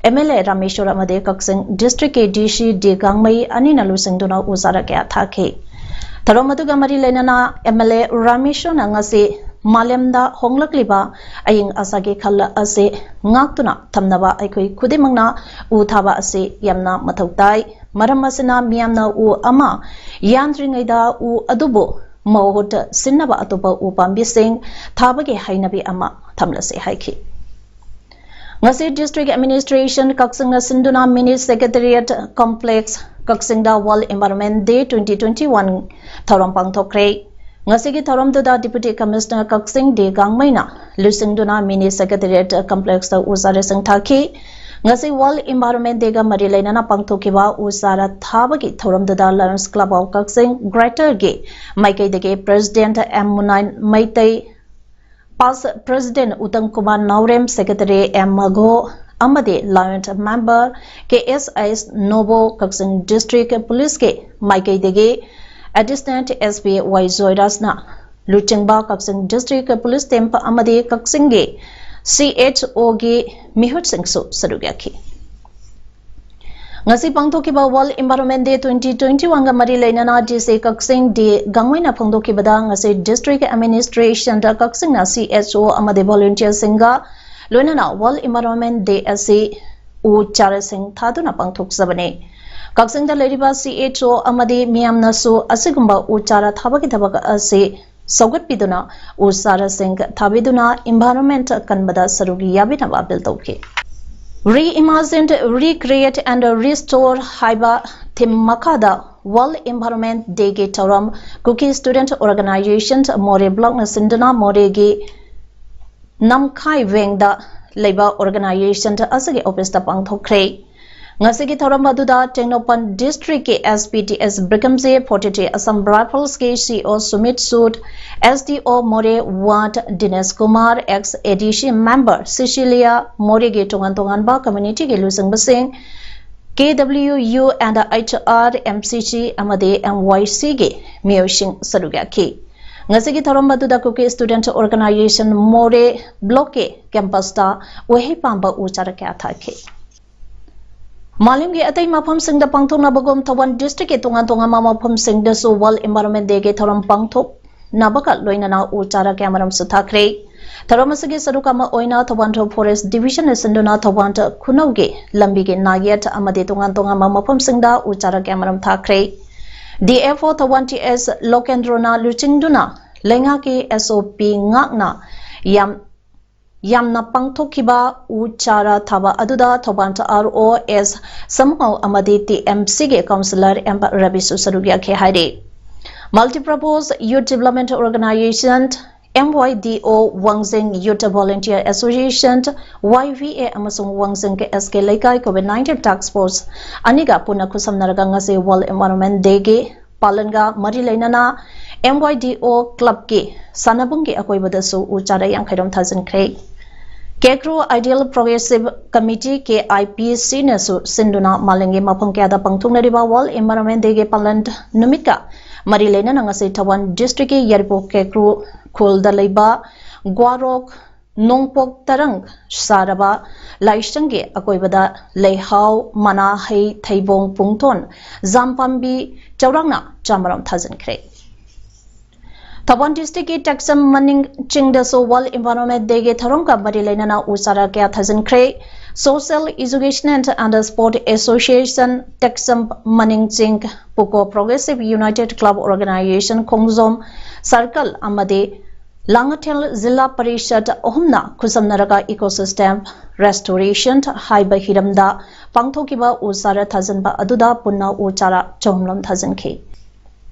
ꯑꯦꯝ ꯑꯦꯜ ꯑꯦ ꯔꯥꯃꯦꯁꯣꯔ ꯑꯃꯗꯤ ꯀꯛꯆꯤꯡ ꯗꯤꯁꯇ꯭ꯔꯤꯛꯀꯤ ꯗꯤ ꯁꯤ ꯗꯤ ꯒꯥꯡꯃꯩ ꯑꯅꯤꯅ ꯂꯨꯆꯤꯡꯗꯨꯅ ꯎ ꯆꯥꯔꯥ ꯀꯌꯥ ꯊꯥꯈꯤ꯫ ꯊꯧꯔꯝ ꯑꯗꯨꯒ ꯃꯔꯤ ꯂꯩꯅꯅ ꯑꯦꯝ ꯑꯦꯜ ꯑꯦ ꯔꯥꯃꯦꯁꯣꯔꯅ ꯉꯁꯤ ꯃꯥꯂꯦꯝꯗ ꯍꯣꯡꯂꯛꯂꯤꯕ ꯑꯏꯪ ꯑꯁꯥꯒꯤ ꯈꯜ ꯑꯁꯤ ꯉꯥꯛꯇꯨꯅ ꯊꯝꯅꯕ ꯑꯩꯈꯣꯏ ꯈꯨꯗꯤꯡꯃꯛꯅ ꯎ ꯊꯥꯕ ꯑꯁꯤ ꯌꯥꯝꯅ ꯃꯊꯧ ꯇꯥꯏ꯫ ꯃꯔꯝ ꯑꯁꯤꯅ ꯃꯤꯌꯥꯝꯅ ꯎ ꯑꯃ ꯌꯥꯟꯗ꯭ꯔꯤꯉꯩꯗ ꯎ ꯑꯗꯨꯕꯨ ꯃꯍꯨꯠ ꯁꯤꯟꯅꯕ ꯑꯇꯣꯞꯄ ꯎ ꯄꯥꯝꯕꯤꯁꯤꯡ ꯊꯥꯕꯒꯤ ꯍꯩꯅꯕꯤ ꯑꯃ ꯊꯝꯂꯁꯤ ꯍꯥꯏꯈꯤ꯫ ꯉꯁꯤ ꯗꯤꯁꯇ꯭ꯔꯤꯛ ꯑꯦꯗꯃꯤꯅꯤꯁꯇ꯭ꯔꯦꯁꯟ ꯀꯛꯆꯤꯡꯅ ꯁꯤꯟꯗꯨꯅ ꯃꯤꯅꯤ ꯁꯦꯀ꯭ꯔꯦꯇꯦꯔꯤꯌꯦꯠ ꯀꯝꯄ꯭ꯂꯦꯛꯁ ꯀꯛꯆꯤꯡꯗ ꯋꯥꯔꯜꯗ ꯏꯟꯚꯥꯏꯔꯣꯟꯃꯦꯟ ꯗꯦ ꯇ꯭ꯋꯦꯟꯇꯤ ꯇ꯭ꯋꯦꯟꯇꯤ ꯋꯥꯟ ꯊꯧꯔꯝ ꯄꯥꯡꯊꯣꯛꯈ꯭ꯔꯦ꯫ ꯉꯁꯤꯒꯤ ꯊꯧꯔꯝꯗꯨꯗ ꯗꯤꯄ꯭ꯌꯨꯇꯤ ꯀꯃꯤꯁꯅꯔ ꯀꯛꯆꯤꯡ ꯗꯤ ꯒꯥꯡꯃꯩꯅ ꯂꯨꯆꯤꯡꯗꯨꯅ ꯃꯤꯅꯤ ꯁꯦꯀ꯭ꯔꯦꯇꯦꯔꯤꯌꯦꯠ ꯀꯝꯄ꯭ꯂꯦꯛꯁꯇ ꯎ ꯆꯥꯔꯥꯁꯤꯡ ꯊꯥꯈꯤ꯫ ꯉꯁꯤ ꯋꯥꯔꯜꯗ ꯏꯟꯚꯥꯏꯔꯣꯟꯃꯦꯟ ꯗꯦꯒ ꯃꯔꯤ ꯂꯩꯅꯅ ꯄꯥꯡꯊꯣꯛꯈꯤꯕ ꯎ ꯆꯥꯔꯥ ꯊꯥꯕꯒꯤ ꯊꯧꯔꯝꯗꯨꯗ ꯂꯥꯌꯟꯁ ꯀ꯭ꯂꯕ ꯑꯣꯐ ꯀꯛꯆꯤꯡ ꯒ꯭ꯔꯦꯇꯔꯒꯤ ꯃꯥꯏꯀꯩꯗꯒꯤ president M Munain Meitei, past president Uttam Kumar Naorem, secretary M Mago ꯑꯃꯗꯤ lions member K S H Nobo, Kakching district ꯄꯨꯂꯤꯁꯀꯤ ꯃꯥꯏꯀꯩꯗꯒꯤ ꯑꯦꯗꯤꯁꯅꯦꯜ ꯑꯦꯁ ꯄꯤ ꯋꯥꯏ ꯖꯣꯏꯔꯥꯖꯅ ꯂꯨꯆꯤꯡꯕ ꯀꯛꯆꯤꯡ ꯗꯤꯁꯇ꯭ꯔꯤꯛ ꯄꯨꯂꯤꯁ ꯇꯤꯝ ꯑꯃꯗꯤ ꯀꯛꯆꯤꯡꯒꯤ ꯁꯤ ꯑꯩꯆ ꯑꯣꯒꯤ ꯃꯤꯍꯨꯠꯁꯤꯡꯁꯨ ꯁꯔꯨꯛ ꯌꯥꯈꯤ꯫ ꯉꯁꯤ ꯄꯥꯡꯊꯣꯛꯈꯤꯕ World Environment Day twenty twenty-one ꯒ ꯃꯔꯤ ꯂꯩꯅꯅ D C ꯀꯛꯆꯤꯡ ꯗꯤ ꯒꯥꯡꯃꯩꯅ ꯐꯣꯡꯗꯣꯛꯈꯤꯕꯗ, ꯉꯁꯤ district administration ꯗ ꯀꯛꯆꯤꯡꯅ C H O ꯑꯃꯗꯤ volunteer ꯁꯤꯡꯒ ꯂꯣꯏꯅꯅ World Environment Day ꯑꯁꯤ ꯎ ꯆꯥꯔꯥꯁꯤꯡ ꯊꯥꯗꯨꯅ ꯄꯥꯡꯊꯣꯛꯆꯕꯅꯤ꯫ ꯀꯛꯆꯤꯡꯗ ꯂꯩꯔꯤꯕ C H O ꯑꯃꯗꯤ ꯃꯤꯌꯥꯝꯅꯁꯨ ꯑꯁꯤꯒꯨꯝꯕ ꯎ ꯆꯥꯔꯥ ꯊꯥꯕꯒꯤ ꯊꯕꯛ ꯑꯁꯤ ꯁꯧꯒꯠꯄꯤꯗꯨꯅ ꯎ ꯆꯥꯔꯥꯁꯤꯡ ꯊꯥꯕꯤꯗꯨꯅ environment ꯀꯟꯕꯗ ꯁꯔꯨꯛ ꯌꯥꯕꯤꯅꯕ appeal ꯇꯧꯈꯤ꯫ Reimagine, Recreate and Restore ꯍꯥꯏꯕ theme ꯃꯈꯥꯗ World Environment Day ꯒꯤ ꯊꯧꯔꯝ ꯀꯨꯀꯤ Student Organisation ꯃꯣꯔꯦ block ꯅ ꯁꯤꯟꯗꯨꯅ ꯃꯣꯔꯦꯒꯤ ꯅꯝꯈꯥꯏ ꯋꯦꯡꯗ ꯂꯩꯕ organisation ꯑꯁꯤꯒꯤ office ꯇ ꯄꯥꯡꯊꯣꯛꯈ꯭ꯔꯦ꯫ ꯉꯁꯤꯒꯤ ꯊꯧꯔꯝ ꯑꯗꯨꯗ ꯇꯦꯡꯅꯧꯄꯜ district ꯀꯤ S P T S ꯕ꯭ꯔꯤꯀꯝꯖꯦ, forty-three Assam Rifles ꯀꯤ C O ꯁꯨꯃꯤꯠ ꯁꯨꯗ, S D O ꯃꯣꯔꯦ ꯋꯥꯔꯗ ꯗꯤꯅꯦꯁ Kumar, ex A D C member ꯁꯤꯁꯤꯂꯤꯌꯥ, ꯃꯣꯔꯦꯒꯤ ꯇꯣꯉꯥꯟ ꯇꯣꯉꯥꯟꯕ community ꯒꯤ ꯂꯨꯆꯤꯡꯕꯁꯤꯡ, K W U and H R, M C C ꯑꯃꯗꯤ M Y C ꯒꯤ ꯃꯤꯑꯣꯏꯁꯤꯡ ꯁꯔꯨꯛ ꯌꯥꯈꯤ꯫ ꯉꯁꯤꯒꯤ ꯊꯧꯔꯝ ꯑꯗꯨꯗ ꯀꯨꯀꯤ Student Organisation ꯃꯣꯔꯦ block ꯀꯤ campus ꯇ ꯎꯍꯩ ꯄꯥꯟꯕ ꯎ ꯆꯥꯔꯥ ꯀꯌꯥ ꯊꯥꯈꯤ꯫ ꯃꯥꯂꯦꯝꯒꯤ ꯑꯇꯩ ꯃꯐꯝꯁꯤꯡꯗ ꯄꯥꯡꯊꯣꯛꯅꯕꯒꯨꯝ ꯊꯧꯕꯥꯜ district ꯀꯤ ꯇꯣꯉꯥꯟ ꯇꯣꯉꯥꯟꯕ ꯃꯐꯝꯁꯤꯡꯗꯁꯨ World Environment Day ꯒꯤ ꯊꯧꯔꯝ ꯄꯥꯡꯊꯣꯛꯅꯕꯒ ꯂꯣꯏꯅꯅ ꯎ ꯆꯥꯔꯥ ꯀꯌꯥꯃꯔꯨꯝꯁꯨ ꯊꯥꯈ꯭ꯔꯦ꯫ ꯊꯧꯔꯝ ꯑꯁꯤꯒꯤ ꯁꯔꯨꯛ ꯑꯃ ꯑꯣꯏꯅ ꯊꯧꯕꯥꯜ Forest Division ꯅ ꯁꯤꯟꯗꯨꯅ ꯊꯧꯕꯥꯜ ꯈꯨꯅꯧꯒꯤ ꯂꯝꯕꯤꯒꯤ ꯅꯥꯌꯦꯠ ꯑꯃꯗꯤ ꯇꯣꯉꯥꯟ ꯇꯣꯉꯥꯟꯕ ꯃꯐꯝꯁꯤꯡꯗ ꯎ ꯆꯥꯔꯥ ꯀꯌꯥꯃꯔꯨꯝ ꯊꯥꯈ꯭ꯔꯦ꯫ D F O Thoubal T S ꯂꯣꯀꯦꯟꯗ꯭ꯔꯣꯅ ꯂꯨꯆꯤꯡꯗꯨꯅ ꯂꯩꯉꯥꯛꯀꯤ S O P ꯉꯥꯛꯅ ꯌꯥꯝ ꯌꯥꯝꯅ ꯄꯥꯡꯊꯣꯛꯈꯤꯕ ꯎ ꯆꯥꯔꯥ ꯊꯥꯕ ꯑꯗꯨꯗ ꯊꯧꯕꯥꯜ R O S ꯁꯃꯨꯍꯧ ꯑꯃꯗꯤ T M C ꯒꯤ councillor M ꯔꯕꯤꯁꯨ ꯁꯔꯨꯛ ꯌꯥꯈꯤ ꯍꯥꯏꯔꯤ꯫ Multipurpose Youth Development Organisation, M Y D O, Wangjing Youth Volunteer Association, Y V A, ꯑꯃꯁꯨꯡ ꯋꯥꯡꯖꯤꯡꯒꯤ S K ꯂꯩꯀꯥꯏ COVID nineteen task force ꯑꯅꯤꯒ ꯄꯨꯟꯅ ꯈꯨꯠꯁꯝꯅꯔꯒ ꯉꯁꯤ World Environment Day ꯒꯤ ꯄꯥꯂꯟꯒ ꯃꯔꯤ ꯂꯩꯅꯅ M Y D O club ꯀꯤ ꯁꯥꯟꯅꯕꯨꯡꯒꯤ ꯑꯀꯣꯏꯕꯗꯁꯨ ꯎ ꯆꯥꯔꯥ ꯌꯥꯡꯈꯩꯔꯣꯝ ꯊꯥꯖꯤꯟꯈ꯭ꯔꯦ꯫ ꯀꯦꯀ꯭ꯔꯨ Ideal Progressive Committee, K I P C ꯅꯁꯨ ꯁꯤꯟꯗꯨꯅ ꯃꯥꯂꯦꯝꯒꯤ ꯃꯐꯝ ꯀꯌꯥꯗ ꯄꯥꯡꯊꯣꯛꯅꯔꯤꯕ World Environment Day ꯒꯤ ꯄꯥꯂꯟ ꯅꯨꯃꯤꯠꯀ ꯃꯔꯤ ꯂꯩꯅꯅ ꯉꯁꯤ ꯊꯧꯕꯥꯜ district ꯀꯤ ꯌꯥꯏꯔꯤꯄꯣꯛ ꯀꯦꯀ꯭ꯔꯨ ꯈꯨꯜꯗ ꯂꯩꯕ ꯒ꯭ꯋꯥꯔꯣꯛ ꯅꯣꯡꯄꯣꯛ ꯇꯔꯪ ꯁꯥꯔꯕ ꯂꯥꯏꯁꯪꯒꯤ ꯑꯀꯣꯏꯕꯗ ꯂꯩꯍꯥꯎ, ꯃꯅꯥ, ꯍꯩ, ꯊꯩꯕꯣꯡ, ꯄꯨꯡꯊꯣꯟ, ꯖꯥꯝ ꯄꯥꯝꯕꯤ ꯆꯥꯎꯔꯥꯛꯅ ꯆꯥꯃꯔꯣꯝ ꯊꯥꯖꯤꯟꯈ꯭ꯔꯦ꯫ ꯊꯧꯕꯥꯜ district ꯀꯤ ꯇꯦꯛꯆꯝ ꯃꯅꯤꯡ ꯆꯤꯡꯗꯁꯨ World Environment Day ꯒꯤ ꯊꯧꯔꯝꯒ ꯃꯔꯤ ꯂꯩꯅꯅ ꯎ ꯆꯥꯔꯥ ꯀꯌꯥ ꯊꯥꯖꯤꯟꯈ꯭ꯔꯦ꯫ Social, Education and Sport Association ꯇꯦꯛꯆꯝ ꯃꯅꯤꯡ ꯆꯤꯡ, ꯄꯨꯀꯣ Progressive United Club Organization ꯈꯣꯡꯖꯣꯝ circle ꯑꯃꯗꯤ ꯂꯥꯡꯉꯊꯦꯜ ꯖꯤꯂꯥ ꯄꯔꯤꯁꯠ ꯑꯍꯨꯝꯅ ꯈꯨꯠꯁꯝꯅꯔꯒ ecosystem restoration ꯍꯥꯏꯕ ꯍꯤꯔꯝꯗ ꯄꯥꯡꯊꯣꯛꯈꯤꯕ ꯎ ꯆꯥꯔꯥ ꯊꯥꯖꯤꯟꯕ ꯑꯗꯨꯗ ꯄꯨꯟꯅ ꯎ ꯆꯥꯔꯥ ꯆꯍꯨꯝꯂꯣꯝ ꯊꯥꯖꯤꯟꯈꯤ꯫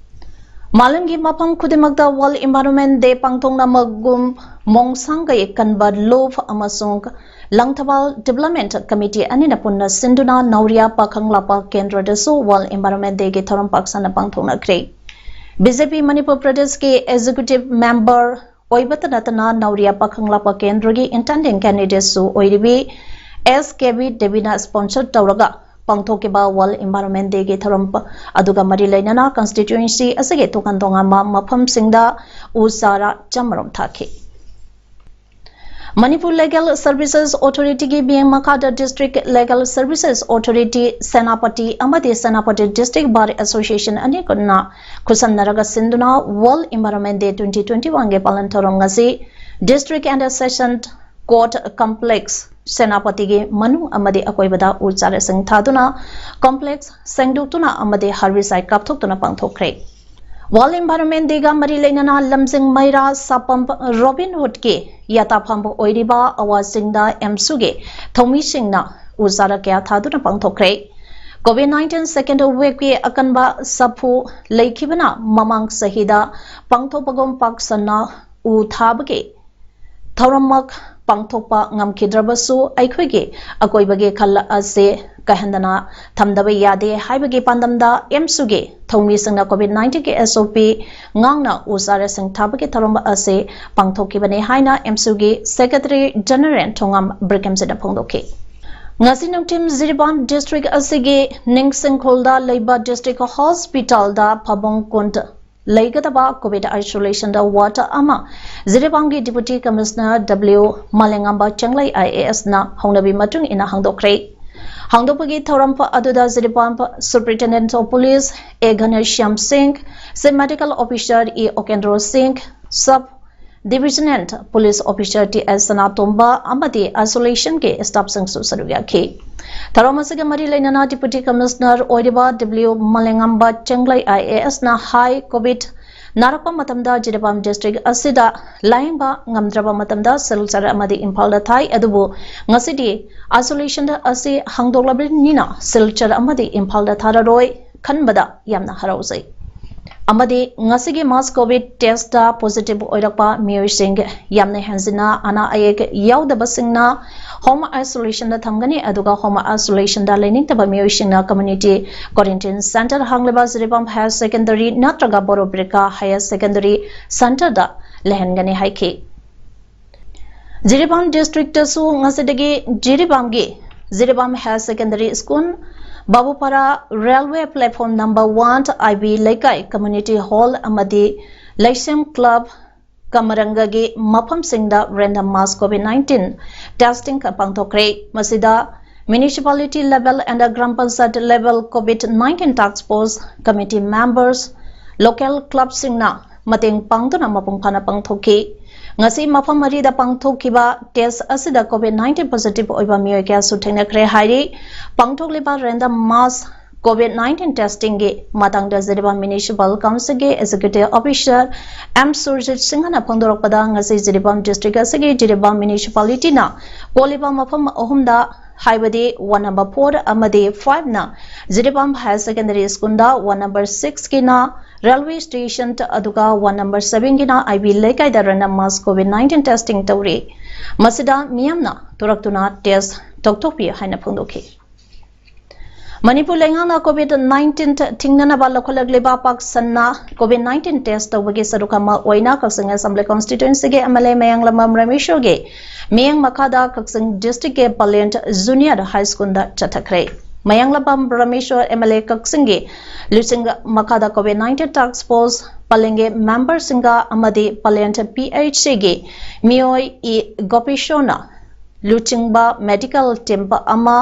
ꯃꯥꯂꯦꯝꯒꯤ ꯃꯐꯝ ꯈꯨꯗꯤꯡꯃꯛꯇ World Environment Day ꯄꯥꯡꯊꯣꯛꯅꯕꯒꯨꯝ ꯃꯣꯡꯁꯥꯡꯒꯩ ꯀꯟꯕ ꯂꯨꯞ ꯑꯃꯁꯨꯡ ꯂꯪꯊꯕꯥꯜ Development Committee ꯑꯅꯤꯅ ꯄꯨꯟꯅ ꯁꯤꯟꯗꯨꯅ ꯅꯧꯔꯤꯌꯥ ꯄꯥꯈꯪ ꯂꯥꯛꯄ ꯀꯦꯟꯗ꯭ꯔꯗꯁꯨ World Environment Day ꯒꯤ ꯊꯧꯔꯝ ꯄꯥꯛ ꯁꯟꯅ ꯄꯥꯡꯊꯣꯛꯅꯈ꯭ꯔꯦ꯫ B J P ꯃꯅꯤꯄꯨꯔ ꯄ꯭ꯔꯗꯦꯁꯀꯤ executive member ꯑꯣꯏꯕꯇ ꯅꯠꯇꯅ ꯅꯧꯔꯤꯌꯥ ꯄꯥꯈꯪ ꯂꯥꯛꯄ ꯀꯦꯟꯗ꯭ꯔꯒꯤ intending candidate ꯁꯨ ꯑꯣꯏꯔꯤꯕꯤ S K B ꯗꯦꯕꯤꯅ sponsor ꯇꯧꯔꯒ ꯄꯥꯡꯊꯣꯛꯈꯤꯕ World Environment Day ꯒꯤ ꯊꯧꯔꯝ ꯄ-, ꯑꯗꯨꯒ ꯃꯔꯤ ꯂꯩꯅꯅ constituency ꯑꯁꯤꯒꯤ ꯇꯣꯉꯥꯟ ꯇꯣꯉꯥꯟꯕ ꯃꯐꯝꯁꯤꯡꯗ ꯎ ꯆꯥꯔꯥ ꯆꯥꯃꯔꯣꯝ ꯊꯥꯈꯤ꯫ ꯃꯅꯤꯄꯨꯔ Legal Services Authority ꯒꯤ ꯃꯤꯠꯌꯦꯡ ꯃꯈꯥꯗ District Legal Services Authority Senapati ꯑꯃꯗꯤ ꯁꯦꯅꯥꯄꯇꯤ District Bar Association ꯑꯅꯤꯃꯛꯅ ꯈꯨꯠꯁꯝꯅꯔꯒ ꯁꯤꯟꯗꯨꯅ World Environment Day twenty twenty-one ꯒꯤ ꯄꯥꯂꯟ ꯊꯧꯔꯝ ꯉꯁꯤ District and Session Court Complex ꯁꯦꯅꯥꯄꯇꯤꯒꯤ ꯃꯅꯨꯡ ꯑꯃꯗꯤ ꯑꯀꯣꯏꯕꯗ ꯎ ꯆꯥꯔꯥꯁꯤꯡ ꯊꯥꯗꯨꯅ, complex ꯁꯦꯡꯗꯣꯛꯇꯨꯅ ꯑꯃꯗꯤ herbicide ꯀꯥꯞꯊꯣꯛꯇꯨꯅ ꯄꯥꯡꯊꯣꯛꯈ꯭ꯔꯦ꯫ World Environment Day ꯒ ꯃꯔꯤ ꯂꯩꯅꯅ ꯂꯝꯖꯤꯡ ꯃꯩꯔꯥ ꯁꯥꯄꯝ Robin Hood ꯀꯤ ꯌꯥꯇꯥ ꯐꯝꯕ ꯑꯣꯏꯔꯤꯕ ꯑꯋꯥ ꯆꯤꯡꯗ ꯑꯦꯝꯁꯨꯒꯤ ꯊꯧꯃꯤꯁꯤꯡꯅ ꯎ ꯆꯥꯔꯥ ꯀꯌꯥ ꯊꯥꯗꯨꯅ ꯄꯥꯡꯊꯣꯛꯈ꯭ꯔꯦ꯫ Covid nineteen second wave ꯀꯤ ꯑꯀꯟꯕ ꯁꯥꯐꯨ ꯂꯩꯈꯤꯕꯅ ꯃꯃꯥꯡ ꯆꯍꯤꯗ ꯄꯥꯡꯊꯣꯛꯄꯒꯨꯝ ꯄꯥꯛ ꯁꯟꯅ ꯎ ꯊꯥꯕꯒꯤ ꯊꯧꯔꯝꯃꯛ ꯄꯥꯡꯊꯣꯛꯄ ꯉꯝꯈꯤꯗ꯭ꯔꯕꯁꯨ, ꯑꯩꯈꯣꯏꯒꯤ ꯑꯀꯣꯏꯕꯒꯤ ꯈꯜ ꯑꯁꯤ ꯀꯥꯏꯍꯟꯗꯅ ꯊꯝꯗꯕ ꯌꯥꯗꯦ ꯍꯥꯏꯕꯒꯤ ꯄꯥꯟꯗꯝꯗ ꯑꯦꯝꯁꯨꯒꯤ ꯊꯧꯃꯤꯁꯤꯡꯅ Covid nineteen ꯒꯤ S O P ꯉꯥꯛꯅ ꯎ ꯆꯥꯔꯥꯁꯤꯡ ꯊꯥꯕꯒꯤ ꯊꯧꯔꯝ ꯑꯁꯤ ꯄꯥꯡꯊꯣꯛꯈꯤꯕꯅꯤ ꯍꯥꯏꯅ ꯑꯦꯝꯁꯨꯒꯤ Secretary General ꯊꯣꯉꯥꯝ ꯕ꯭ꯔꯤꯀꯦꯝꯁꯤꯅ ꯐꯣꯡꯗꯣꯛꯈꯤ꯫ ꯉꯁꯤ ꯅꯨꯡꯊꯤꯜ ꯖꯤꯔꯤꯕꯥꯝ district ꯑꯁꯤꯒꯤ ꯅꯤꯡꯁꯤꯡꯈꯣꯜꯗ ꯂꯩꯕ district hospital ꯗ ꯐꯥꯕꯣꯡ ꯀꯨꯟ ꯂꯩꯒꯗꯕ COVID isolationꯗ ward ꯑꯃ ꯖꯤꯔꯤꯕꯥꯝꯒꯤ Deputy Commissioner W ꯃꯥꯂꯦꯉꯥꯝꯕ ꯆꯦꯡꯂꯩ IASꯅ ꯍꯧꯅꯕꯤ ꯃꯇꯨꯡ ꯏꯟꯅ ꯍꯥꯡꯗꯣꯛꯈ꯭ꯔꯦ꯫ ꯍꯥꯡꯗꯣꯛꯄꯒꯤ ꯊꯧꯔꯝ ꯑꯗꯨꯗ Jiribam Superintendent of Police A ꯘꯅꯁ꯭ꯌꯥꯝ ꯁꯤꯡ, Chief Medical Officer E ꯎꯀꯦꯟꯗ꯭ꯔꯣ ꯁꯤꯡ, Sub Divisional Police Officer T S ꯁꯅꯥꯇꯣꯝꯕ ꯑꯃꯗꯤ isolationꯒꯤ staffꯁꯤꯡꯁꯨ ꯁꯔꯨꯛ ꯌꯥꯈꯤ꯫ ꯊꯧꯔꯝ ꯑꯁꯤꯒ ꯃꯔꯤ ꯂꯩꯅꯅ Deputy Commissioner ꯑꯣꯏꯔꯤꯕ W ꯃꯥꯂꯦꯉꯥꯝꯕ ꯆꯦꯡꯂꯩ IASꯅ ꯍꯥꯏ, COVID ꯅꯥꯔꯛꯄ ꯃꯇꯝꯗ ꯖꯤꯔꯤꯕꯥꯝ district ꯑꯁꯤꯗ ꯂꯥꯌꯦꯡꯕ ꯉꯝꯗ꯭ꯔꯕ ꯃꯇꯝꯗ ꯁꯤꯜꯆꯔ ꯑꯃꯗꯤ ꯏꯝꯐꯥꯜꯗ ꯊꯥꯏ, ꯑꯗꯨꯕꯨ ꯉꯁꯤꯗꯤ isolation ꯑꯁꯤ ꯍꯥꯡꯗꯣꯛꯂꯕꯅꯤꯅ ꯁꯤꯜꯆꯔ ꯑꯃꯗꯤ ꯏꯝꯐꯥꯜꯗ ꯊꯥꯔꯔꯣꯏ ꯈꯟꯕꯗ ꯌꯥꯝꯅ ꯍꯔꯥꯎꯖꯩ꯫ ꯑꯃꯗꯤ ꯉꯁꯤꯒꯤ mass COVID testꯇ positive ꯑꯣꯏꯔꯛꯄ ꯃꯤꯑꯣꯏꯁꯤꯡ ꯌꯥꯝꯅ ꯍꯦꯟꯖꯤꯟꯅ ꯑꯅꯥ ꯑꯌꯦꯛ ꯌꯥꯎꯗꯕꯁꯤꯡꯅ home isolationꯗ ꯊꯝꯒꯅꯤ, ꯑꯗꯨꯒ home isolationꯗ ꯂꯩꯅꯤꯡꯗꯕ ꯃꯤꯑꯣꯏꯁꯤꯡꯅ community quarantine center ꯍꯥꯡꯂꯤꯕ Jiribam Higher Secondary ꯅꯠꯇ꯭ꯔꯒ ꯕꯣꯔꯣꯕ꯭ꯔꯤꯀꯥ Higher Secondary Centreꯗ ꯂꯩꯍꯟꯒꯅꯤ ꯍꯥꯏꯈꯤ꯫ ꯖꯤꯔꯤꯕꯥꯝ districtꯇꯁꯨ ꯉꯁꯤꯗꯒꯤ ꯖꯤꯔꯤꯕꯥꯝꯒꯤ Jiribam Higher Secondary School, ꯕꯥꯕꯨꯄꯥꯔꯥ Railway Platform number one, IB ꯂꯩꯀꯥꯏ Community Hall ꯑꯃꯗꯤ ꯂꯩꯁꯦꯝ Club ꯀꯃꯔꯪꯒꯒꯤ ꯃꯐꯝꯁꯤꯡꯗ random mass COVID nineteen testing ꯄꯥꯡꯊꯣꯛꯈ꯭ꯔꯦ꯫ ꯃꯁꯤꯗ municipality level and gram panchayat level COVID nineteen task force committee members, local clubꯁꯤꯡꯅ ꯃꯇꯦꯡ ꯄꯥꯡꯗꯨꯅ ꯃꯄꯨꯡ ꯐꯥꯅ ꯄꯥꯡꯊꯣꯛꯈꯤ꯫ ꯉꯁꯤ ꯃꯐꯝ ꯃꯔꯤꯗ ꯄꯥꯡꯊꯣꯛꯈꯤꯕ test ꯑꯁꯤꯗ COVID nineteen positive ꯑꯣꯏꯕ ꯃꯤꯑꯣꯏ ꯀꯌꯥꯁꯨ ꯊꯦꯡꯅꯈ꯭ꯔꯦ ꯍꯥꯏꯔꯤ꯫ ꯄꯥꯡꯊꯣꯛꯂꯤꯕ random mass COVID nineteen testingꯒꯤ ꯃꯇꯥꯡꯗ Jiribam Municipal Councilꯒꯤ Executive Officer M Surjit ꯁꯤꯡꯍꯅ ꯐꯣꯡꯗꯣꯔꯛꯄꯗ, ꯉꯁꯤ ꯖꯤꯔꯤꯕꯥꯝ district ꯑꯁꯤꯒꯤ ꯖꯤꯔꯤꯕꯥꯝ municipalityꯅ ꯀꯣꯜꯂꯤꯕ ꯃꯐꯝ ꯑꯍꯨꯝꯗ, ꯍꯥꯏꯕꯗꯤ ward number four ꯑꯃꯗꯤ fiveꯅ Jiribam Higher Secondary Schoolꯗ, ward number sixꯀꯤꯅ railway station, ꯑꯗꯨꯒ ward number sevenꯒꯤꯅ IB ꯂꯩꯀꯥꯏꯗ random mass COVID nineteen testing ꯇꯧꯔꯤ꯫ ꯃꯁꯤꯗ ꯃꯤꯌꯥꯝꯅ ꯊꯣꯔꯛꯇꯨꯅ test ꯇꯧꯊꯣꯛꯄꯤꯌꯨ ꯍꯥꯏꯅ ꯐꯣꯡꯗꯣꯛꯈꯤ꯫ ꯃꯅꯤꯄꯨꯔ ꯂꯩꯉꯥꯛꯅ COVID nineteen ꯊꯤꯡꯅꯅꯕ ꯂꯧꯈꯠꯂꯛꯂꯤꯕ ꯄꯥꯛ ꯁꯟꯅ COVID nineteen test ꯇꯧꯕꯒꯤ ꯁꯔꯨꯛ ꯑꯃ ꯑꯣꯏꯅ ꯀꯛꯆꯤꯡ Assembly Constituencyꯒꯤ MLA ꯃꯌꯥꯡꯂꯝꯕꯝ ꯔꯃꯦꯁꯣꯔꯒꯤ ꯃꯤꯠꯌꯦꯡ ꯃꯈꯥꯗ ꯀꯛꯆꯤꯡ districtꯀꯤ Palent Junior High Schoolꯗ ꯆꯠꯊꯈ꯭ꯔꯦ꯫ ꯃꯌꯥꯡꯂꯝꯕꯝ ꯔꯥꯃꯦꯁꯣꯔ, MLA ꯀꯛꯆꯤꯡꯒꯤ ꯂꯨꯆꯤꯡ ꯃꯈꯥꯗ COVID nineteen task force ꯄꯂꯦꯟꯒꯤ memberꯁꯤꯡꯒ ꯑꯃꯗꯤ ꯄꯂꯦꯟ PHCꯒꯤ ꯃꯤꯑꯣꯏ ꯏ ꯒꯣꯄꯤꯁꯣꯔꯅ ꯂꯨꯆꯤꯡꯕ medical team ꯑꯃ,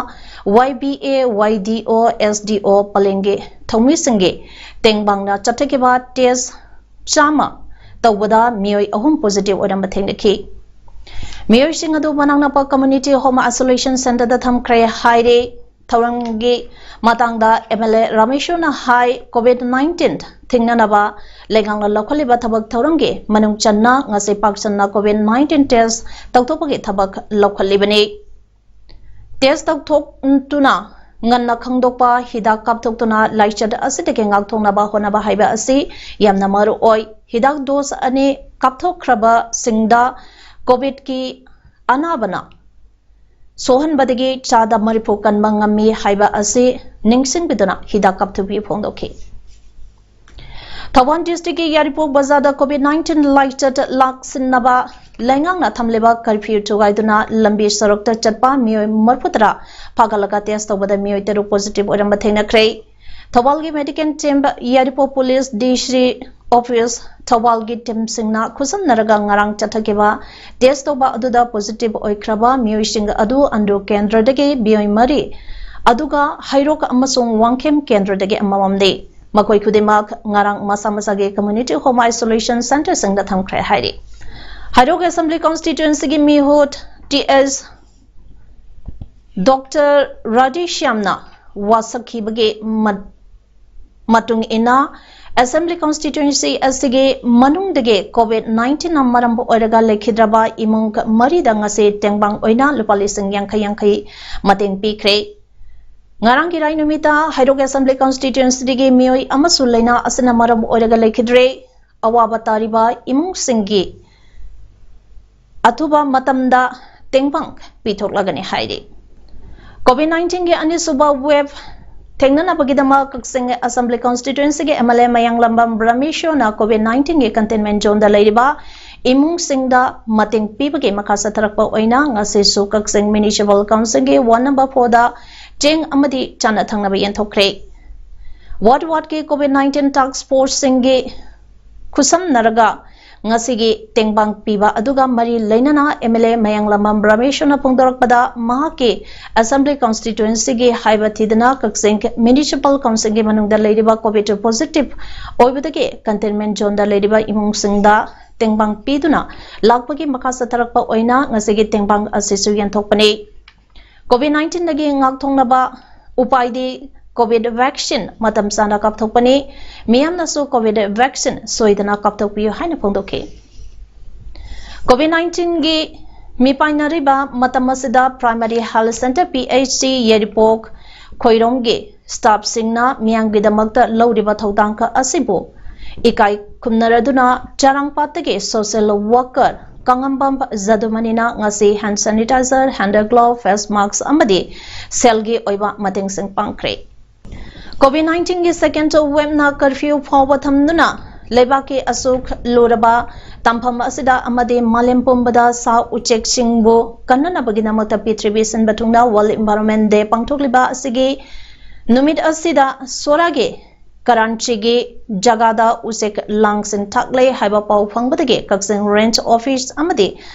YBA, YDO, SDO ꯄꯂꯦꯟꯒꯤ ꯊꯧꯃꯤꯁꯤꯡꯒꯤ ꯇꯦꯡꯕꯥꯡꯅ ꯆꯠꯊꯈꯤꯕ test ꯆꯥꯝꯃ ꯇꯧꯕꯗ ꯃꯤꯑꯣꯏ ꯑꯍꯨꯝ positive ꯑꯣꯏꯔꯝꯕ ꯊꯦꯡꯅꯈꯤ꯫ ꯃꯤꯑꯣꯏꯁꯤꯡ ꯑꯗꯨ ꯃꯅꯥꯛ ꯅꯛꯄ community home isolation centreꯗ ꯊꯝꯈ꯭ꯔꯦ ꯍꯥꯏꯔꯦ꯫ ꯊꯧꯔꯝꯒꯤ ꯃꯇꯥꯡꯗ MLA ꯔꯥꯃꯦꯁꯣꯔꯅ ꯍꯥꯏ, COVID nineteen ꯊꯤꯡꯅꯅꯕ ꯂꯩꯉꯥꯛꯅ ꯂꯧꯈꯠꯂꯤꯕ ꯊꯕꯛ ꯊꯧꯔꯝꯒꯤ ꯃꯅꯨꯡ ꯆꯟꯅ ꯉꯁꯤ ꯄꯥꯛ ꯆꯟꯅ COVID nineteen test ꯇꯧꯊꯣꯛꯄꯒꯤ ꯊꯕꯛ ꯂꯧꯈꯠꯂꯤꯕꯅꯤ꯫ Test ꯇꯧꯊꯣꯛꯇꯨꯅ ꯉꯟꯅ ꯈꯪꯗꯣꯛꯄ, ꯍꯤꯗꯥꯛ ꯀꯥꯞꯊꯣꯛꯇꯨꯅ ꯂꯥꯏꯆꯠ ꯑꯁꯤꯗꯒꯤ ꯉꯥꯛꯊꯣꯛꯅꯕ ꯍꯣꯠꯅꯕ ꯍꯥꯏꯕ ꯑꯁꯤ ꯌꯥꯝꯅ ꯃꯔꯨ ꯑꯣꯏ꯫ ꯍꯤꯗꯥꯛ dose ꯑꯅꯤ ꯀꯥꯞꯊꯣꯛꯈ꯭ꯔꯕꯁꯤꯡꯗ COVIDꯀꯤ ꯑꯅꯥꯕꯅ ꯁꯣꯛꯍꯟꯕꯗꯒꯤ ꯆꯥꯗ ꯃꯔꯤꯐꯨ ꯀꯟꯕ ꯉꯝꯃꯤ ꯍꯥꯏꯕ ꯑꯁꯤ ꯅꯤꯡꯁꯤꯡꯕꯤꯗꯨꯅ ꯍꯤꯗꯥꯛ ꯀꯥꯞꯊꯣꯛꯄꯤꯌꯨ ꯐꯣꯡꯗꯣꯛꯈꯤ꯫ ꯊꯧꯕꯥꯜ districtꯀꯤ ꯌꯥꯏꯔꯤꯄꯣꯛ ꯕꯖꯥꯔꯗ COVID nineteen ꯂꯥꯏꯆꯠ ꯂꯥꯛꯁꯤꯟꯅꯕ ꯂꯩꯉꯥꯛꯅ ꯊꯝꯂꯤꯕ curfew ꯊꯨꯒꯥꯏꯗꯨꯅ ꯂꯝꯕꯤ ꯁꯣꯔꯣꯛꯇ ꯆꯠꯄ ꯃꯤꯑꯣꯏ ꯃꯔꯤꯐꯨ ꯇꯔꯥ ꯐꯥꯒꯠꯂꯒ test ꯇꯧꯕꯗ ꯃꯤꯑꯣꯏ ꯇꯔꯨꯛ positive ꯑꯣꯏꯔꯝꯕ ꯊꯦꯡꯅꯈ꯭ꯔꯦ꯫ ꯊꯧꯕꯥꯜꯒꯤ medical team, ꯌꯥꯏꯔꯤꯄꯣꯛ police, DC office, ꯊꯧꯕꯥꯜꯒꯤ teamꯁꯤꯡꯅ ꯈꯨꯠꯁꯝꯅꯔꯒ ꯉꯔꯥꯡ ꯆꯠꯊꯈꯤꯕ test ꯇꯧꯕ ꯑꯗꯨꯗ positive ꯑꯣꯏꯈ꯭ꯔꯕ ꯃꯤꯑꯣꯏꯁꯤꯡ ꯑꯗꯨ ꯑꯟꯗ꯭ꯔꯣ ꯀꯦꯟꯗ꯭ꯔꯗꯒꯤ ꯃꯤꯑꯣꯏ ꯃꯔꯤ, ꯑꯗꯨꯒ ꯍꯩꯔꯣꯛ ꯑꯃꯁꯨꯡ ꯋꯥꯡꯈꯦꯝ ꯀꯦꯟꯗ꯭ꯔꯗꯒꯤ ꯑꯃꯃꯝꯅꯤ꯫ ꯃꯈꯣꯏ ꯈꯨꯗꯤꯡꯃꯛ ꯉꯔꯥꯡ ꯃꯁꯥ ꯃꯁꯥꯒꯤ community home isolation centreꯁꯤꯡꯗ ꯊꯝꯈ꯭ꯔꯦ ꯍꯥꯏꯔꯤ꯫ ꯍꯩꯔꯣꯛ Assembly constituencyꯒꯤ ꯃꯤꯍꯨꯠ TS Doctor ꯔꯥꯙꯦꯁ꯭ꯌꯥꯝꯅ ꯋꯥꯁꯛꯈꯤꯕꯒꯤ ꯃ-, ꯃꯇꯨꯡ ꯏꯟꯅ, Assembly constituency ꯑꯁꯤꯒꯤ ꯃꯅꯨꯡꯗꯒꯤ COVID nineteenꯅ ꯃꯔꯝ ꯑꯣꯏꯔꯒ ꯂꯩꯈꯤꯗ꯭ꯔꯕ ꯏꯃꯨꯡ ꯃꯔꯤꯗ ꯉꯁꯤ ꯇꯦꯡꯕꯥꯡ ꯑꯣꯏꯅ ꯂꯨꯄꯥ ꯂꯤꯁꯤꯡ ꯌꯥꯡꯈꯩ ꯌꯥꯡꯈꯩ ꯃꯇꯦꯡ ꯄꯤꯈ꯭ꯔꯦ꯫ ꯉꯔꯥꯡꯒꯤ ꯏꯔꯥꯏ ꯅꯨꯃꯤꯠꯇ ꯍꯩꯔꯣꯛ Assembly constituencyꯒꯤ ꯃꯤꯑꯣꯏ ꯑꯃꯁꯨ ꯂꯥꯏꯅꯥ ꯑꯁꯤꯅ ꯃꯔꯝ ꯑꯣꯏꯔꯒ ꯂꯩꯈꯤꯗ꯭ꯔꯦ꯫ ꯑꯋꯥꯕ ꯇꯥꯔꯤꯕ ꯏꯃꯨꯡꯁꯤꯡꯒꯤ ꯑꯊꯨꯕ ꯃꯇꯝꯗ ꯇꯦꯡꯕꯥꯡ ꯄꯤꯊꯣꯛꯂꯒꯅꯤ ꯍꯥꯏꯔꯤ꯫ COVID nineteenꯒꯤ ꯑꯅꯤꯁꯨꯕ wave ꯊꯦꯡꯅꯅꯕꯒꯤꯗꯃꯛ ꯀꯛꯆꯤꯡ Assembly constituencyꯒꯤ MLA ꯃꯌꯥꯡꯂꯝꯕꯝ ꯔꯥꯃꯦꯁꯣꯔꯅ COVID nineteenꯒꯤ containment zoneꯗ ꯂꯩꯔꯤꯕ ꯏꯃꯨꯡꯁꯤꯡꯗ ꯃꯇꯦꯡ ꯄꯤꯕꯒꯤ ꯃꯈꯥ ꯆꯠꯊꯔꯛꯄ ꯑꯣꯏꯅ ꯉꯁꯤꯁꯨ ꯀꯛꯆꯤꯡ Municipal Councilꯒꯤ ward number fourꯗ ꯆꯦꯡ ꯑꯃꯗꯤ ꯆꯥꯅ ꯊꯛꯅꯕ ꯌꯦꯟꯊꯣꯛꯈ꯭ꯔꯦ꯫ ꯋꯥꯔꯗ ꯋꯥꯔꯗꯀꯤ ꯀꯣꯚꯤꯗ ꯅꯥꯏꯟꯇꯤꯟ ꯇꯥꯛꯁ ꯐꯣꯔꯁꯁꯤꯡꯒꯤ ꯈꯨꯠꯁꯝꯅꯔꯒ ꯉꯁꯤꯒꯤ ꯇꯦꯡꯕꯥꯡ ꯄꯤꯕ ꯑꯗꯨꯒ ꯃꯔꯤ ꯂꯩꯅꯅ ꯑꯦꯝ ꯑꯦꯜ ꯑꯦ ꯃꯌꯥꯡꯂꯥꯝꯕꯝ ꯔꯃꯦꯁꯅ ꯐꯣꯡꯗꯣꯔꯛꯄꯗ, ꯃꯍꯥꯛꯀꯤ ꯑꯦꯁꯦꯝꯕ꯭ꯂꯤ ꯀꯟꯁꯇꯤꯇ꯭ꯌꯨꯑꯦꯟꯁꯤꯒꯤ ꯍꯥꯏꯕ ꯊꯤꯗꯅ ꯀꯛꯆꯤꯡ ꯃ꯭ꯌꯨꯅꯤꯁꯤꯄꯥꯜ ꯀꯥꯎꯟꯁꯤꯜꯒꯤ ꯃꯅꯨꯡꯗ ꯂꯩꯔꯤꯕ ꯀꯣꯚꯤꯗ ꯄꯣꯖꯤꯇꯤꯚ ꯑꯣꯏꯕꯗꯒꯤ ꯀꯟꯇꯦꯟꯃꯦꯟ ꯖꯣꯟꯗ ꯂꯩꯔꯤꯕ ꯏꯃꯨꯡꯁꯤꯡꯗ ꯇꯦꯡꯕꯥꯡ ꯄꯤꯗꯨꯅ ꯂꯥꯛꯄꯒꯤ ꯃꯈꯥ ꯆꯠꯊꯔꯛꯄ ꯑꯣꯏꯅ ꯉꯁꯤꯒꯤ ꯇꯦꯡꯕꯥꯡ ꯑꯁꯤꯁꯨ ꯌꯦꯟꯊꯣꯛꯄꯅꯤ꯫ ꯀꯣꯚꯤꯗ ꯅꯥꯏꯟꯇꯤꯟꯗꯒꯤ ꯉꯥꯛꯊꯣꯛꯅꯕ ꯎꯄꯥꯏꯗꯤ ꯀꯣꯚꯤꯗ ꯚꯦꯛꯁꯤꯟ ꯃꯇꯝ ꯆꯥꯅ ꯀꯥꯞꯊꯣꯛꯄꯅꯤ꯫ ꯃꯤꯌꯥꯝꯅꯁꯨ ꯀꯣꯚꯤꯗ ꯚꯦꯛꯁꯤꯟ ꯁꯣꯏꯗꯅ ꯀꯥꯞꯊꯣꯛꯄꯤꯌꯨ ꯍꯥꯏꯅ ꯐꯣꯡꯗꯣꯛꯈꯤ꯫ ꯀꯣꯚꯤꯗ ꯅꯥꯏꯟꯇꯤꯟꯒꯤ ꯃꯤꯄꯥꯏꯅꯔꯤꯕ ꯃꯇꯝ ꯑꯁꯤꯗ primary health centre, P H C, Yairipok ꯈꯣꯏꯔꯣꯝꯒꯤ ꯁ꯭ꯇꯥꯐꯁꯤꯡꯅ ꯃꯤꯌꯥꯝꯒꯤꯗꯃꯛꯇ ꯂꯧꯔꯤꯕ ꯊꯧꯗꯥꯡ ꯑꯁꯤꯕꯨ ꯏꯀꯥꯏ ꯈꯨꯝꯅꯔꯗꯨꯅ ꯆꯥꯔꯥꯡꯄꯥꯠꯇꯒꯤ ꯁꯣꯁꯤꯌꯦꯜ ꯋꯥꯔꯀꯔ ꯀꯥꯉꯝꯕꯝ ꯖꯗꯨꯃꯅꯤꯅ ꯉꯁꯤ hand sanitiser, hand glove, face mask ꯑꯃꯗꯤ ꯁꯦꯜꯒꯤ ꯑꯣꯏꯕ ꯃꯇꯦꯡꯁꯤꯡ ꯄꯥꯡꯈ꯭ꯔꯦ꯫ ꯀꯣꯚꯤꯗ ꯅꯥꯏꯟꯇꯤꯟꯒꯤ ꯁꯦꯀꯦꯟ ꯋꯦꯚꯅ ꯀꯔꯐ꯭ꯌꯨ ꯐꯥꯎꯕ ꯊꯝꯗꯨꯅ ꯂꯩꯕꯥꯛꯀꯤ ꯑꯁꯨꯛ ꯂꯨꯔꯕ ꯇꯝꯐꯝ ꯑꯁꯤꯗ ꯑꯃꯗꯤ ꯃꯥꯂꯦꯝ ꯄꯨꯝꯕꯗ ꯁꯥ ꯎꯆꯦꯛꯁꯤꯡꯕꯨ ꯀꯟꯅꯅꯕꯒꯤꯗꯃꯛꯇ ꯄ꯭ꯔꯤꯊꯤꯕꯤ ꯁꯤꯟꯕ ꯊꯨꯡꯅ ꯋꯥꯔꯜꯗ ꯏꯟꯚꯥꯏꯔꯣꯟꯃꯦꯟ ꯗꯦ ꯄꯥꯡꯊꯣꯛꯂꯤꯕ ꯑꯁꯤꯒꯤ ꯅꯨꯃꯤꯠ ꯑꯁꯤꯗ ꯁꯣꯔꯥꯒꯤ ꯀꯔꯥꯟꯆꯤꯒꯤ ꯖꯒꯥꯗ ꯎꯆꯦꯛ ꯂꯥꯡꯁꯤꯟ ꯊꯥꯛꯂꯦ ꯍꯥꯏꯕ ꯄꯥꯎ ꯐꯪꯕꯗꯒꯤ ꯀꯛꯆꯤꯡ ꯔꯦꯟꯖ ꯑꯣꯐꯤꯁ ꯑꯃꯗꯤ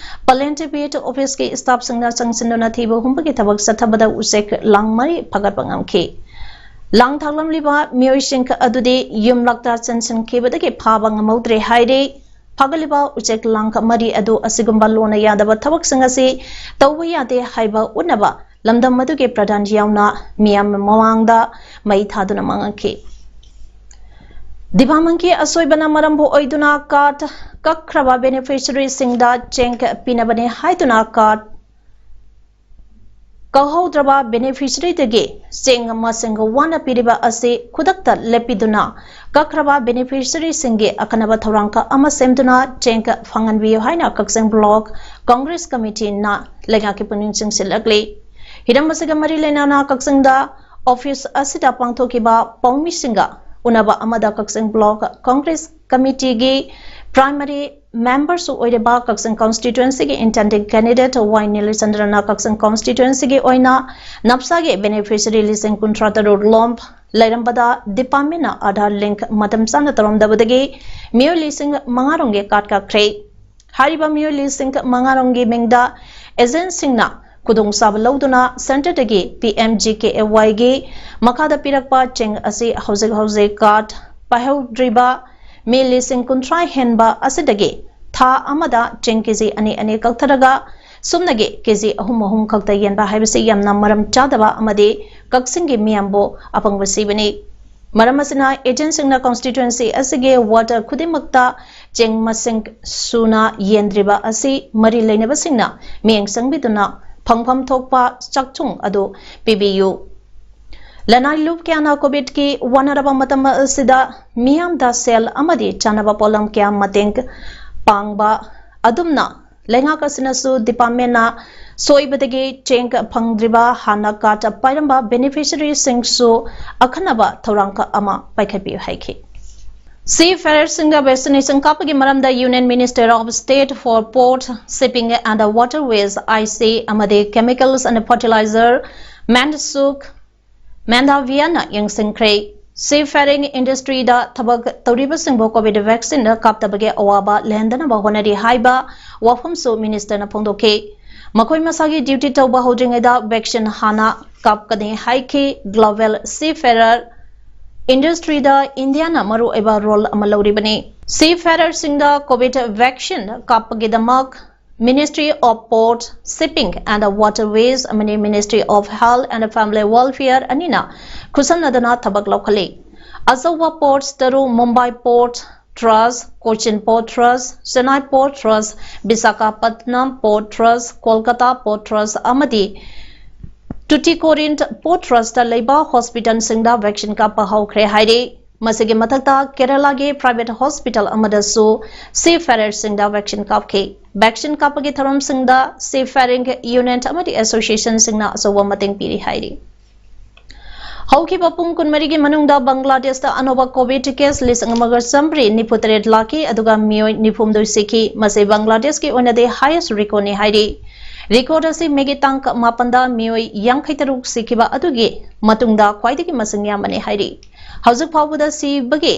ꯄꯂꯦꯟ ꯇꯤ ꯕꯤ ꯑꯦꯠ ꯑꯣꯐꯤꯁꯀꯤ ꯁ꯭ꯇꯥꯐꯁꯤꯡꯅ ꯆꯪꯁꯤꯟꯗꯨꯅ ꯊꯤꯕ ꯍꯨꯝꯕꯒꯤ ꯊꯕꯛ ꯆꯠꯊꯕꯗ ꯎꯆꯦꯛ ꯂꯥꯡ ꯃꯔꯤ ꯐꯥꯒꯠꯄ ꯉꯝꯈꯤ꯫ ꯂꯥꯡ ꯊꯥꯛꯂꯝꯂꯤꯕ ꯃꯤꯑꯣꯏꯁꯤꯡ ꯑꯗꯨꯗꯤ ꯌꯨꯝꯂꯛꯇ ꯆꯪꯁꯤꯟꯈꯤꯕꯗꯒꯤ ꯐꯥꯕ ꯉꯝꯍꯧꯗ꯭ꯔꯦ ꯍꯥꯏꯔꯤ꯫ ꯐꯥꯒꯠꯂꯤꯕ ꯎꯆꯦꯛ ꯂꯥꯡ ꯃꯔꯤ ꯑꯗꯨ ꯑꯁꯤꯒꯨꯝꯕ ꯂꯣꯟꯅ ꯌꯥꯗꯕ ꯊꯕꯛꯁꯤꯡ ꯑꯁꯤ ꯇꯧꯕ ꯌꯥꯗꯦ ꯍꯥꯏꯕ ꯎꯠꯅꯕ ꯂꯝꯗꯝ ꯑꯗꯨꯒꯤ ꯄ꯭ꯔꯙꯥꯟ ꯌꯥꯎꯅ ꯃꯤꯌꯥꯝ ꯃꯃꯥꯡꯗ ꯃꯩ ꯊꯥꯗꯨꯅ ꯃꯥꯡꯍꯟꯈꯤ꯫ ꯗꯤꯄꯥꯔꯠꯃꯦꯟꯠꯀꯤ ꯑꯁꯣꯏꯕꯅ ꯃꯔꯝ ꯑꯣꯏꯗꯨꯅ ꯀꯥꯔꯗ ꯀꯛꯈ꯭ꯔꯕ ꯕꯦꯅꯤꯐꯤꯁꯔꯤꯁꯤꯡꯗ ꯆꯦꯡ ꯄꯤꯅꯕꯅꯤ ꯍꯥꯏꯗꯨꯅ ꯀꯥꯔꯗ ꯀꯛꯍꯧꯗ꯭ꯔꯕ ꯕꯦꯅꯤꯐꯤꯁꯔꯤꯗꯒꯤ ꯆꯦꯡ ꯃꯁꯤꯡ ꯋꯥꯅ ꯄꯤꯔꯤꯕ ꯑꯁꯤ ꯈꯨꯗꯛꯇ ꯂꯦꯞꯄꯤꯗꯨꯅ ꯀꯛꯈ꯭ꯔꯕ ꯕꯦꯅꯤꯐꯤꯁꯔꯤꯁꯤꯡꯒꯤ ꯑꯀꯟꯅꯕ ꯊꯧꯔꯥꯡ ꯑꯃ ꯁꯦꯝꯗꯨꯅ ꯆꯦꯡ ꯐꯪꯍꯟꯕꯤꯌꯨ ꯍꯥꯏꯅ ꯀꯛꯆꯤꯡ ꯕ꯭ꯂꯣꯛ ꯀꯪꯒ꯭ꯔꯦꯁ ꯀꯃꯤꯇꯤꯅ ꯂꯩꯉꯥꯛꯀꯤ ꯄꯨꯛꯅꯤꯡ ꯆꯤꯡꯁꯤꯜꯂꯛꯂꯤ꯫ ꯍꯤꯔꯝ ꯑꯁꯤꯒ ꯃꯔꯤ ꯂꯩꯅꯅ ꯀꯛꯆꯤꯡꯗ ꯑꯣꯐꯤꯁ ꯑꯁꯤꯗ ꯄꯥꯡꯊꯣꯛꯈꯤꯕ ꯄꯥꯎꯃꯤꯁꯤꯡꯒ ꯎꯅꯕ ꯑꯃꯗ ꯀꯛꯆꯤꯡ ꯕ꯭ꯂꯣꯛ ꯀꯪꯒ꯭ꯔꯦꯁ ꯀꯃꯤꯇꯤꯒꯤ ꯄ꯭ꯔꯥꯏꯃꯥꯔꯤ ꯃꯦꯝꯕꯔꯁꯨ ꯑꯣꯏꯔꯤꯕ ꯀꯛꯆꯤꯡ ꯀꯟꯁꯇꯤꯇ꯭ꯋꯦꯟꯁꯤꯒꯤ ꯏꯟꯇꯦꯟꯗꯤꯡ ꯀꯦꯟꯗꯤꯗꯦꯠ ꯋꯥꯏ ꯅꯤꯂꯆꯟꯗ꯭ꯔꯅ ꯀꯛꯆꯤꯡ ꯀꯟꯁꯇꯤꯇ꯭ꯋꯦꯟꯁꯤꯒꯤ ꯑꯣꯏꯅ ꯅꯞꯁꯥꯒꯤ ꯕꯦꯅꯤꯐꯤꯁꯔꯤ ꯂꯤꯁꯤꯡ ꯀꯨꯟꯊ꯭ꯔꯥ ꯇꯔꯨꯛ ꯂꯣꯝ ꯂꯩꯔꯝꯕꯗ ꯗꯤꯄꯥꯔꯠꯃꯦꯟꯅ ꯑꯥꯙꯥꯔ ꯂꯤꯡꯛ ꯃꯇꯝ ꯆꯥꯅ ꯇꯧꯔꯝꯗꯕꯗꯒꯤ ꯃꯤꯑꯣꯏ ꯂꯤꯁꯤꯡ ꯃꯉꯥ ꯔꯣꯝꯒꯤ ꯀꯥꯔꯗ ꯀꯛꯈ꯭ꯔꯦ꯫ ꯍꯥꯏꯔꯤꯕ ꯃꯤꯑꯣꯏ ꯂꯤꯁꯤꯡ ꯃꯉꯥ ꯔꯣꯝꯒꯤ ꯃꯤꯡꯗ ꯑꯦꯖꯦꯟꯁꯤꯡꯅ ꯈꯨꯗꯣꯡꯆꯥꯕ ꯂꯧꯗꯨꯅ ꯁꯦꯟꯇꯔꯗꯒꯤ P M G K A ꯋꯥꯏꯒꯤ ꯃꯈꯥꯗ ꯄꯤꯔꯛꯄ ꯆꯦꯡ ꯑꯁꯤ ꯍꯧꯖꯤꯛ ꯍꯧꯖꯤꯛ ꯀꯥꯔꯗ ꯄꯥꯏꯍꯧꯗ꯭ꯔꯤꯕ ꯃꯤ ꯂꯤꯁꯤꯡ ꯀꯨꯟꯊ꯭ꯔꯥ ꯍꯦꯟꯕ ꯑꯁꯤꯗꯒꯤ ꯊꯥ ꯑꯃꯗ ꯆꯦꯡ ꯀꯦꯖꯤ ꯑꯅꯤ ꯑꯅꯤ ꯀꯛꯊꯔꯒ ꯁꯨꯞꯅꯒꯤ ꯀꯦꯖꯤ ꯑꯍꯨꯝ ꯑꯍꯨꯝ ꯈꯛꯇ ꯌꯦꯟꯕ ꯍꯥꯏꯕꯁꯤ ꯌꯥꯝꯅ ꯃꯔꯝ ꯆꯥꯗꯕ ꯑꯃꯗꯤ ꯀꯛꯆꯤꯡꯒꯤ ꯃꯤꯌꯥꯝꯕꯨ ꯑꯄꯪꯕ ꯁꯤꯕꯅꯤ꯫ ꯃꯔꯝ ꯑꯁꯤꯅ ꯑꯦꯖꯦꯟꯁꯤꯡꯅ ꯀꯟꯁꯇꯤꯇ꯭ꯋꯦꯟꯁꯤ ꯑꯁꯤꯒꯤ ꯋꯥꯔꯗ ꯈꯨꯗꯤꯡꯃꯛꯇ ꯆꯦꯡ ꯃꯁꯤꯡ ꯁꯨꯅ ꯌꯦꯟꯗ꯭ꯔꯤꯕ ꯑꯁꯤ ꯃꯔꯤ ꯂꯩꯅꯕꯁꯤꯡꯅ ꯃꯤꯠꯌꯦꯡ ꯆꯪꯕꯤꯗꯨꯅ ꯐꯪꯐꯝ ꯊꯣꯛꯄ ꯆꯥꯛꯊꯨꯡ ꯑꯗꯨ ꯄꯤꯕꯤꯌꯨ꯫ ꯂꯅꯥꯏ ꯂꯨꯞ ꯀꯌꯥꯅ ꯀꯣꯚꯤꯗꯀꯤ ꯋꯥꯅꯔꯕ ꯃꯇꯝ ꯑꯁꯤꯗ ꯃꯤꯌꯥꯝꯗ ꯁꯦꯜ ꯑꯃꯗꯤ ꯆꯥꯅꯕ ꯄꯣꯠꯂꯝ ꯀꯌꯥ ꯃꯇꯦꯡ ꯄꯥꯡꯕ ꯑꯗꯨꯝꯅ ꯂꯩꯉꯥꯛ ꯑꯁꯤꯅꯁꯨ ꯗꯤꯄꯥꯔꯠꯃꯦꯟꯅ ꯁꯣꯏꯕꯗꯒꯤ ꯆꯦꯡ ꯐꯪꯗ꯭ꯔꯤꯕ ꯍꯥꯟꯅ ꯀꯥꯔꯗ ꯄꯥꯏꯔꯝꯕ ꯕꯦꯅꯤꯐꯤꯁꯔꯤꯁꯤꯡꯁꯨ ꯑꯈꯟꯅꯕ ꯊꯧꯔꯥꯡ ꯑꯃ ꯄꯥꯏꯈꯠꯄꯤꯌꯨ ꯍꯥꯏꯈꯤ꯫ ꯁꯤ ꯐꯦꯔꯔꯁꯤꯡꯗ ꯚꯦꯛꯁꯤꯅꯦꯁꯟ ꯀꯥꯞꯄꯒꯤ ꯃꯔꯝꯗ Union Minister of State for Port, Shipping and Waterways, I C, ꯑꯃꯗꯤ Chemicals and Fertilizer, ꯃꯦꯟꯁꯨꯈ ꯃꯦꯟꯗꯥꯚꯤꯌꯥꯅ ꯌꯦꯡꯁꯤꯟꯈ꯭ꯔꯦ꯫ ꯁꯤ ꯐꯦꯔꯤꯡ ꯏꯟꯗꯁꯇ꯭ꯔꯤꯗ ꯊꯕꯛ ꯇꯧꯔꯤꯕꯁꯤꯡꯕꯨ ꯀꯣꯚꯤꯗ ꯚꯦꯛꯁꯤꯟ ꯀꯥꯞꯇꯕꯒꯤ ꯑꯋꯥꯕ ꯂꯩꯍꯟꯗꯅꯕ ꯍꯣꯠꯅꯔꯤ ꯍꯥꯏꯕ ꯋꯥꯐꯝꯁꯨ ꯃꯤꯅꯤꯁꯇꯔꯅ ꯐꯣꯡꯗꯣꯛꯈꯤ꯫ ꯃꯈꯣꯏ ꯃꯁꯥꯒꯤ ꯗ꯭ꯌꯨꯇꯤ ꯇꯧꯕ ꯍꯧꯗ꯭ꯔꯤꯉꯩꯗ ꯚꯦꯛꯁꯤꯟ ꯍꯥꯟꯅ ꯀꯥꯞꯀꯅꯤ ꯍꯥꯏꯈꯤ꯫ Global Seafarer ꯏꯟꯗꯁꯇ꯭ꯔꯤꯗ ꯏꯟꯗꯤꯌꯥꯅ ꯃꯔꯨꯑꯣꯏꯕ ꯔꯣꯜ ꯑꯃ ꯂꯧꯔꯤꯕꯅꯤ꯫ ꯁꯤ ꯐꯦꯔꯔꯁꯤꯡꯗ ꯀꯣꯚꯤꯗ ꯚꯦꯛꯁꯤꯟ ꯀꯥꯞꯄꯒꯤꯗꯃꯛ Ministry of Ports, Shipping and Waterways ꯑꯃꯗꯤ Ministry of Health and Family Welfare ꯑꯅꯤꯅ ꯈꯨꯠꯁꯝꯅꯗꯨꯅ ꯊꯕꯛ ꯂꯧꯈꯠꯂꯤ꯫ ꯑꯆꯧꯕ ꯄꯣꯔꯠꯁ ꯇꯔꯨꯛ, ꯃꯨꯝꯕꯥꯏ ꯄꯣꯔꯠ ꯇ꯭ꯔꯁ, ꯀꯣꯆꯤꯟ ꯄꯣꯔꯠ ꯇ꯭ꯔꯁ, ꯆꯦꯟꯅꯥꯏ ꯄꯣꯔꯠ ꯇ꯭ꯔꯁ, ꯕꯤꯁꯥꯈꯥꯄꯠꯅꯝ ꯄꯣꯔꯠ ꯇ꯭ꯔꯁ, ꯀꯣꯜꯀꯇꯥ ꯄꯣꯔꯠ ꯇ꯭ꯔꯁ ꯑꯃꯗꯤ ꯇꯨꯇꯤꯀꯣꯔꯤꯟ ꯄꯣꯔꯠ ꯇ꯭ꯔꯁꯇ ꯂꯩꯕ ꯍꯣꯁꯄꯤꯇꯥꯜꯁꯤꯡꯗ ꯚꯦꯛꯁꯤꯟ ꯀꯥꯞꯄ ꯍꯧꯈ꯭ꯔꯦ ꯍꯥꯏꯔꯤ꯫ ꯃꯁꯤꯒꯤ ꯃꯊꯛꯇ ꯀꯦꯔꯂꯥꯒꯤ ꯄ꯭ꯔꯥꯏꯚꯦꯠ ꯍꯣꯁꯄꯤꯇꯥꯜ ꯑꯃꯗꯁꯨ ꯁꯤ ꯐꯦꯔꯔꯁꯤꯡꯗ ꯚꯦꯛꯁꯤꯟ ꯀꯥꯞꯈꯤ꯫ ꯚꯦꯛꯁꯤꯟ ꯀꯥꯞꯄꯒꯤ ꯊꯧꯔꯝꯁꯤꯡꯗ ꯁꯤ ꯐꯦꯔꯤꯡ ꯌꯨꯅꯤꯌꯟ ꯑꯃꯗꯤ ꯑꯦꯁꯣꯁꯤꯌꯦꯁꯟꯁꯤꯡꯅ ꯑꯆꯧꯕ ꯃꯇꯦꯡ ꯄꯤꯔꯤ ꯍꯥꯏꯔꯤ꯫ ꯍꯧꯈꯤꯕ ꯄꯨꯡ ꯀꯨꯟꯃꯔꯤꯒꯤ ꯃꯅꯨꯡꯗ ꯕꯪꯒ꯭ꯂꯥꯗꯦꯁꯇ ꯑꯅꯧꯕ ꯀꯣꯚꯤꯗ ꯀꯦꯁ ꯂꯤꯁꯤꯡ ꯑꯃꯒ ꯆꯥꯃꯔꯤ ꯅꯤꯐꯨ ꯇꯔꯦꯠ ꯂꯥꯛꯈꯤ, ꯑꯗꯨꯒ ꯃꯤꯑꯣꯏ ꯅꯤꯐꯨ ꯍꯨꯝꯗꯣꯏ ꯁꯤꯈꯤ꯫ ꯃꯁꯤ ꯕꯪꯒ꯭ꯂꯥꯗꯦꯁꯀꯤ ꯑꯣꯏꯅꯗꯤ ꯍꯥꯏꯌꯦꯁ ꯔꯦꯀꯣꯔꯗꯅꯤ ꯍꯥꯏꯔꯤ꯫ ꯔꯦꯀꯣꯔꯗ ꯑꯁꯤ ꯃꯦꯒꯤ ꯇꯥꯡ ꯃꯥꯄꯟꯗ ꯃꯤꯑꯣꯏ ꯌꯥꯡꯈꯩ ꯇꯔꯨꯛ ꯁꯤꯈꯤꯕ ꯑꯗꯨꯒꯤ ꯃꯇꯨꯡꯗ ꯈ꯭ꯋꯥꯏꯗꯒꯤ ꯃꯁꯤꯡ ꯌꯥꯝꯕꯅꯤ ꯍꯥꯏꯔꯤ꯫ ꯍꯧꯖꯤꯛ ꯐꯥꯎꯕꯗ ꯁꯤꯕꯒꯤ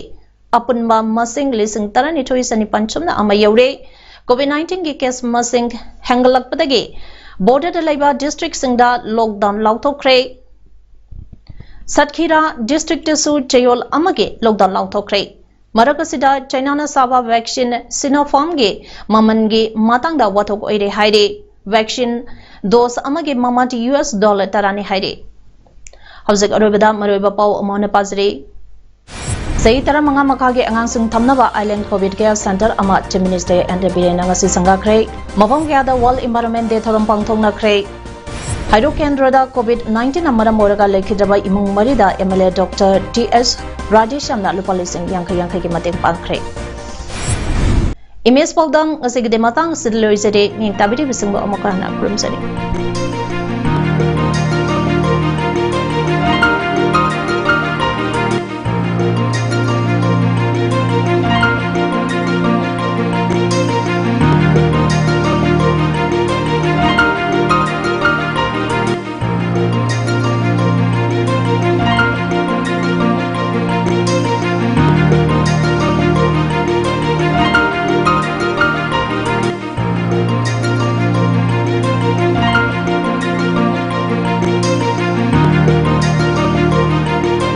ꯑꯄꯨꯟꯕ ꯃꯁꯤꯡ ꯂꯤꯁꯤꯡ ꯇꯔꯥꯅꯤꯊꯣꯏ ꯆꯅꯤꯄꯥꯟ ꯁꯨꯞꯅ ꯑꯃ ꯌꯧꯔꯦ꯫ ꯀꯣꯚꯤꯗ ꯅꯥꯏꯟꯇꯤꯟꯒꯤ ꯀꯦꯁ ꯃꯁꯤꯡ ꯍꯦꯟꯒꯠꯂꯛꯄꯗꯒꯤ ꯕꯣꯔꯗꯔꯗ ꯂꯩꯕ ꯗꯤꯁꯇ꯭ꯔꯤꯛꯁꯤꯡꯗ ꯂꯣꯛꯗꯥꯎꯟ ꯂꯥꯎꯊꯣꯛꯈ꯭ꯔꯦ꯫ ꯁꯠꯈꯤꯔꯥ ꯗꯤꯁꯇ꯭ꯔꯤꯛꯇꯁꯨ ꯆꯌꯣꯜ ꯑꯃꯒꯤ ꯂꯣꯛꯗꯥꯎꯟ ꯂꯥꯎꯊꯣꯛꯈ꯭ꯔꯦ꯫ ꯃꯔꯛ ꯑꯁꯤꯗ ꯆꯩꯅꯥꯅ ꯁꯥꯕ ꯚꯦꯛꯁꯤꯟ ꯁꯤꯅꯣꯐꯥꯔꯝꯒꯤ ꯃꯃꯜꯒꯤ ꯃꯇꯥꯡꯗ ꯋꯥꯊꯣꯛ ꯑꯣꯏꯔꯦ ꯍꯥꯏꯔꯤ꯫ ꯚꯦꯛꯁꯤꯟ ꯗꯣꯁ ꯑꯃꯒꯤ ꯃꯃꯜ ꯌꯨ ꯑꯦꯁ ꯗꯣꯂꯔ ꯇꯔꯥꯅꯤ ꯍꯥꯏꯔꯤ꯫ ꯍꯧꯖꯤꯛ ꯑꯔꯣꯏꯕꯗ ꯃꯔꯨꯑꯣꯏꯕ ꯄꯥꯎ ꯑꯃ ꯑꯣꯏꯅ ꯄꯥꯖꯔꯤ꯫ ꯆꯍꯤ ꯇꯔꯥꯃꯉꯥ ꯃꯈꯥꯒꯤ ꯑꯉꯥꯡꯁꯤꯡ ꯊꯝꯅꯕ ꯑꯥꯏꯂꯦꯟ ꯀꯣꯚꯤꯗ ꯀꯦꯌꯔ ꯁꯦꯟꯇꯔ ꯑꯃ ꯆꯤꯐ ꯃꯤꯅꯤꯁꯇꯔ ꯑꯦꯟ ꯕꯤꯔꯦꯟꯅ ꯉꯁꯤ ꯁꯪꯒꯥꯈ꯭ꯔꯦ꯫ ꯃꯐꯝ ꯀꯌꯥꯗ ꯋꯥꯔꯜꯗ ꯏꯟꯚꯥꯏꯔꯣꯟꯃꯦꯟ ꯗꯦ ꯊꯧꯔꯝ ꯄꯥꯡꯊꯣꯛꯅꯈ꯭ꯔꯦ꯫ ꯍꯩꯔꯣꯛ ꯀꯦꯟꯗ꯭ꯔꯗ ꯀꯣꯚꯤꯗ ꯅꯥꯏꯟꯇꯤꯟꯅ ꯃꯔꯝ ꯑꯣꯏꯔꯒ ꯂꯩꯈꯤꯗ꯭ꯔꯕ ꯏꯃꯨꯡ ꯃꯔꯤꯗ M L A doctor T S ꯔꯥꯙꯦꯁ꯭ꯌꯥꯝꯅ ꯂꯨꯄꯥ ꯂꯤꯁꯤꯡ ꯌꯥꯡꯈꯩ ꯌꯥꯡꯈꯩꯒꯤ ꯃꯇꯦꯡ ꯄꯥꯡꯈ꯭ꯔꯦ꯫ ꯏꯃꯦꯖ ꯄꯥꯎꯗꯪ ꯉꯁꯤꯒꯤꯗꯤ ꯃꯇꯥꯡ ꯑꯁꯤꯗ ꯂꯣꯏꯖꯔꯦ꯫ ꯃꯤꯡ ꯇꯥꯕꯤꯔꯤꯕꯁꯤꯡꯕꯨ ꯑꯃꯨꯛꯀ ꯍꯟꯅ ꯈꯨꯔꯨꯝꯖꯔꯤ꯫